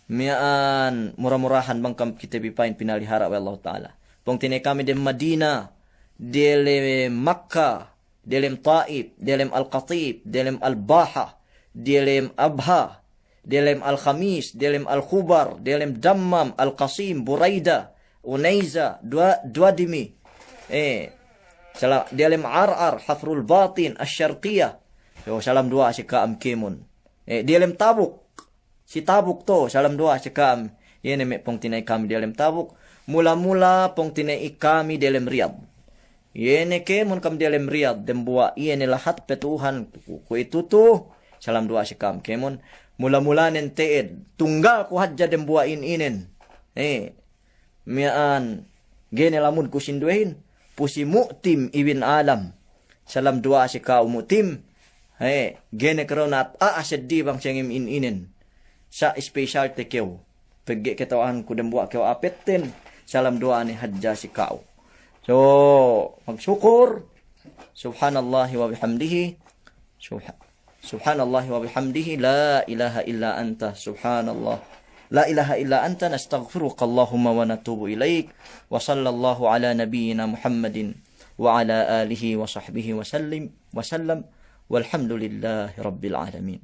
miya'an mura-murahan bang kam kite bi pa'in pinalihara' we' Allahu Ta'ala. Pungtina'i kami dem Madina, delem Makkah, delem Taif, delem Al-Qatif, delem Al-Baha, delem Abha, delem Al-Khamis, delem Al-Khubar, delem Dammam, Al-Qasim, Buraida, Unaiza, Dua-, Duadimi. Eh, sala-, delem Ar'ar, Hafrul Batin, Asy-Syarqiyah. Yo, salam duwa'a si ka'am kēmon. Eh, delem Tabuk. Si Tabuk tu, salam duwa'a si ka'am. Iye ne me' pungtina'i kami delem Tabuk. Mula-mula pungtina'i kami delem Riyadh. Iye ne kēmon kam delem Riyadh, dembuwa' iye ne lahat petu'uhan ku-, kuwe'itu tu, salam duwa'a si ka'am kēmon. Mula-mulanen te'ed, tunggal ku hadja dembuwa' in inen. Eh, miya'an, ga'i ne lamud ku sinduwehin, pu si Mu'tim ibn Alam. Salam duwa'a si ka'u Mu'tim. Eh, ga'i ne kew du na'at a'a seddili bang sangem in inen. Sa' special te kew. Pegge' kata'uhanku dembuwa' kew a'a petten, salam duwa'a ne hadja si ka'u. So, magsukur. Subhanallahi wa bihamdihi. Subha-, subhanallahi wa bihamdihi. La ilaha illa anta. Subhanallah. La ilaha illa anta. Nastaghfiruka Allahumma wa natubu ilaik. Wa sallallahu ala nabiyyina Muhammadin wa ala alihi wa sahbihi wa sallim, wa sallam. Walhamdulillahi rabbil alamin.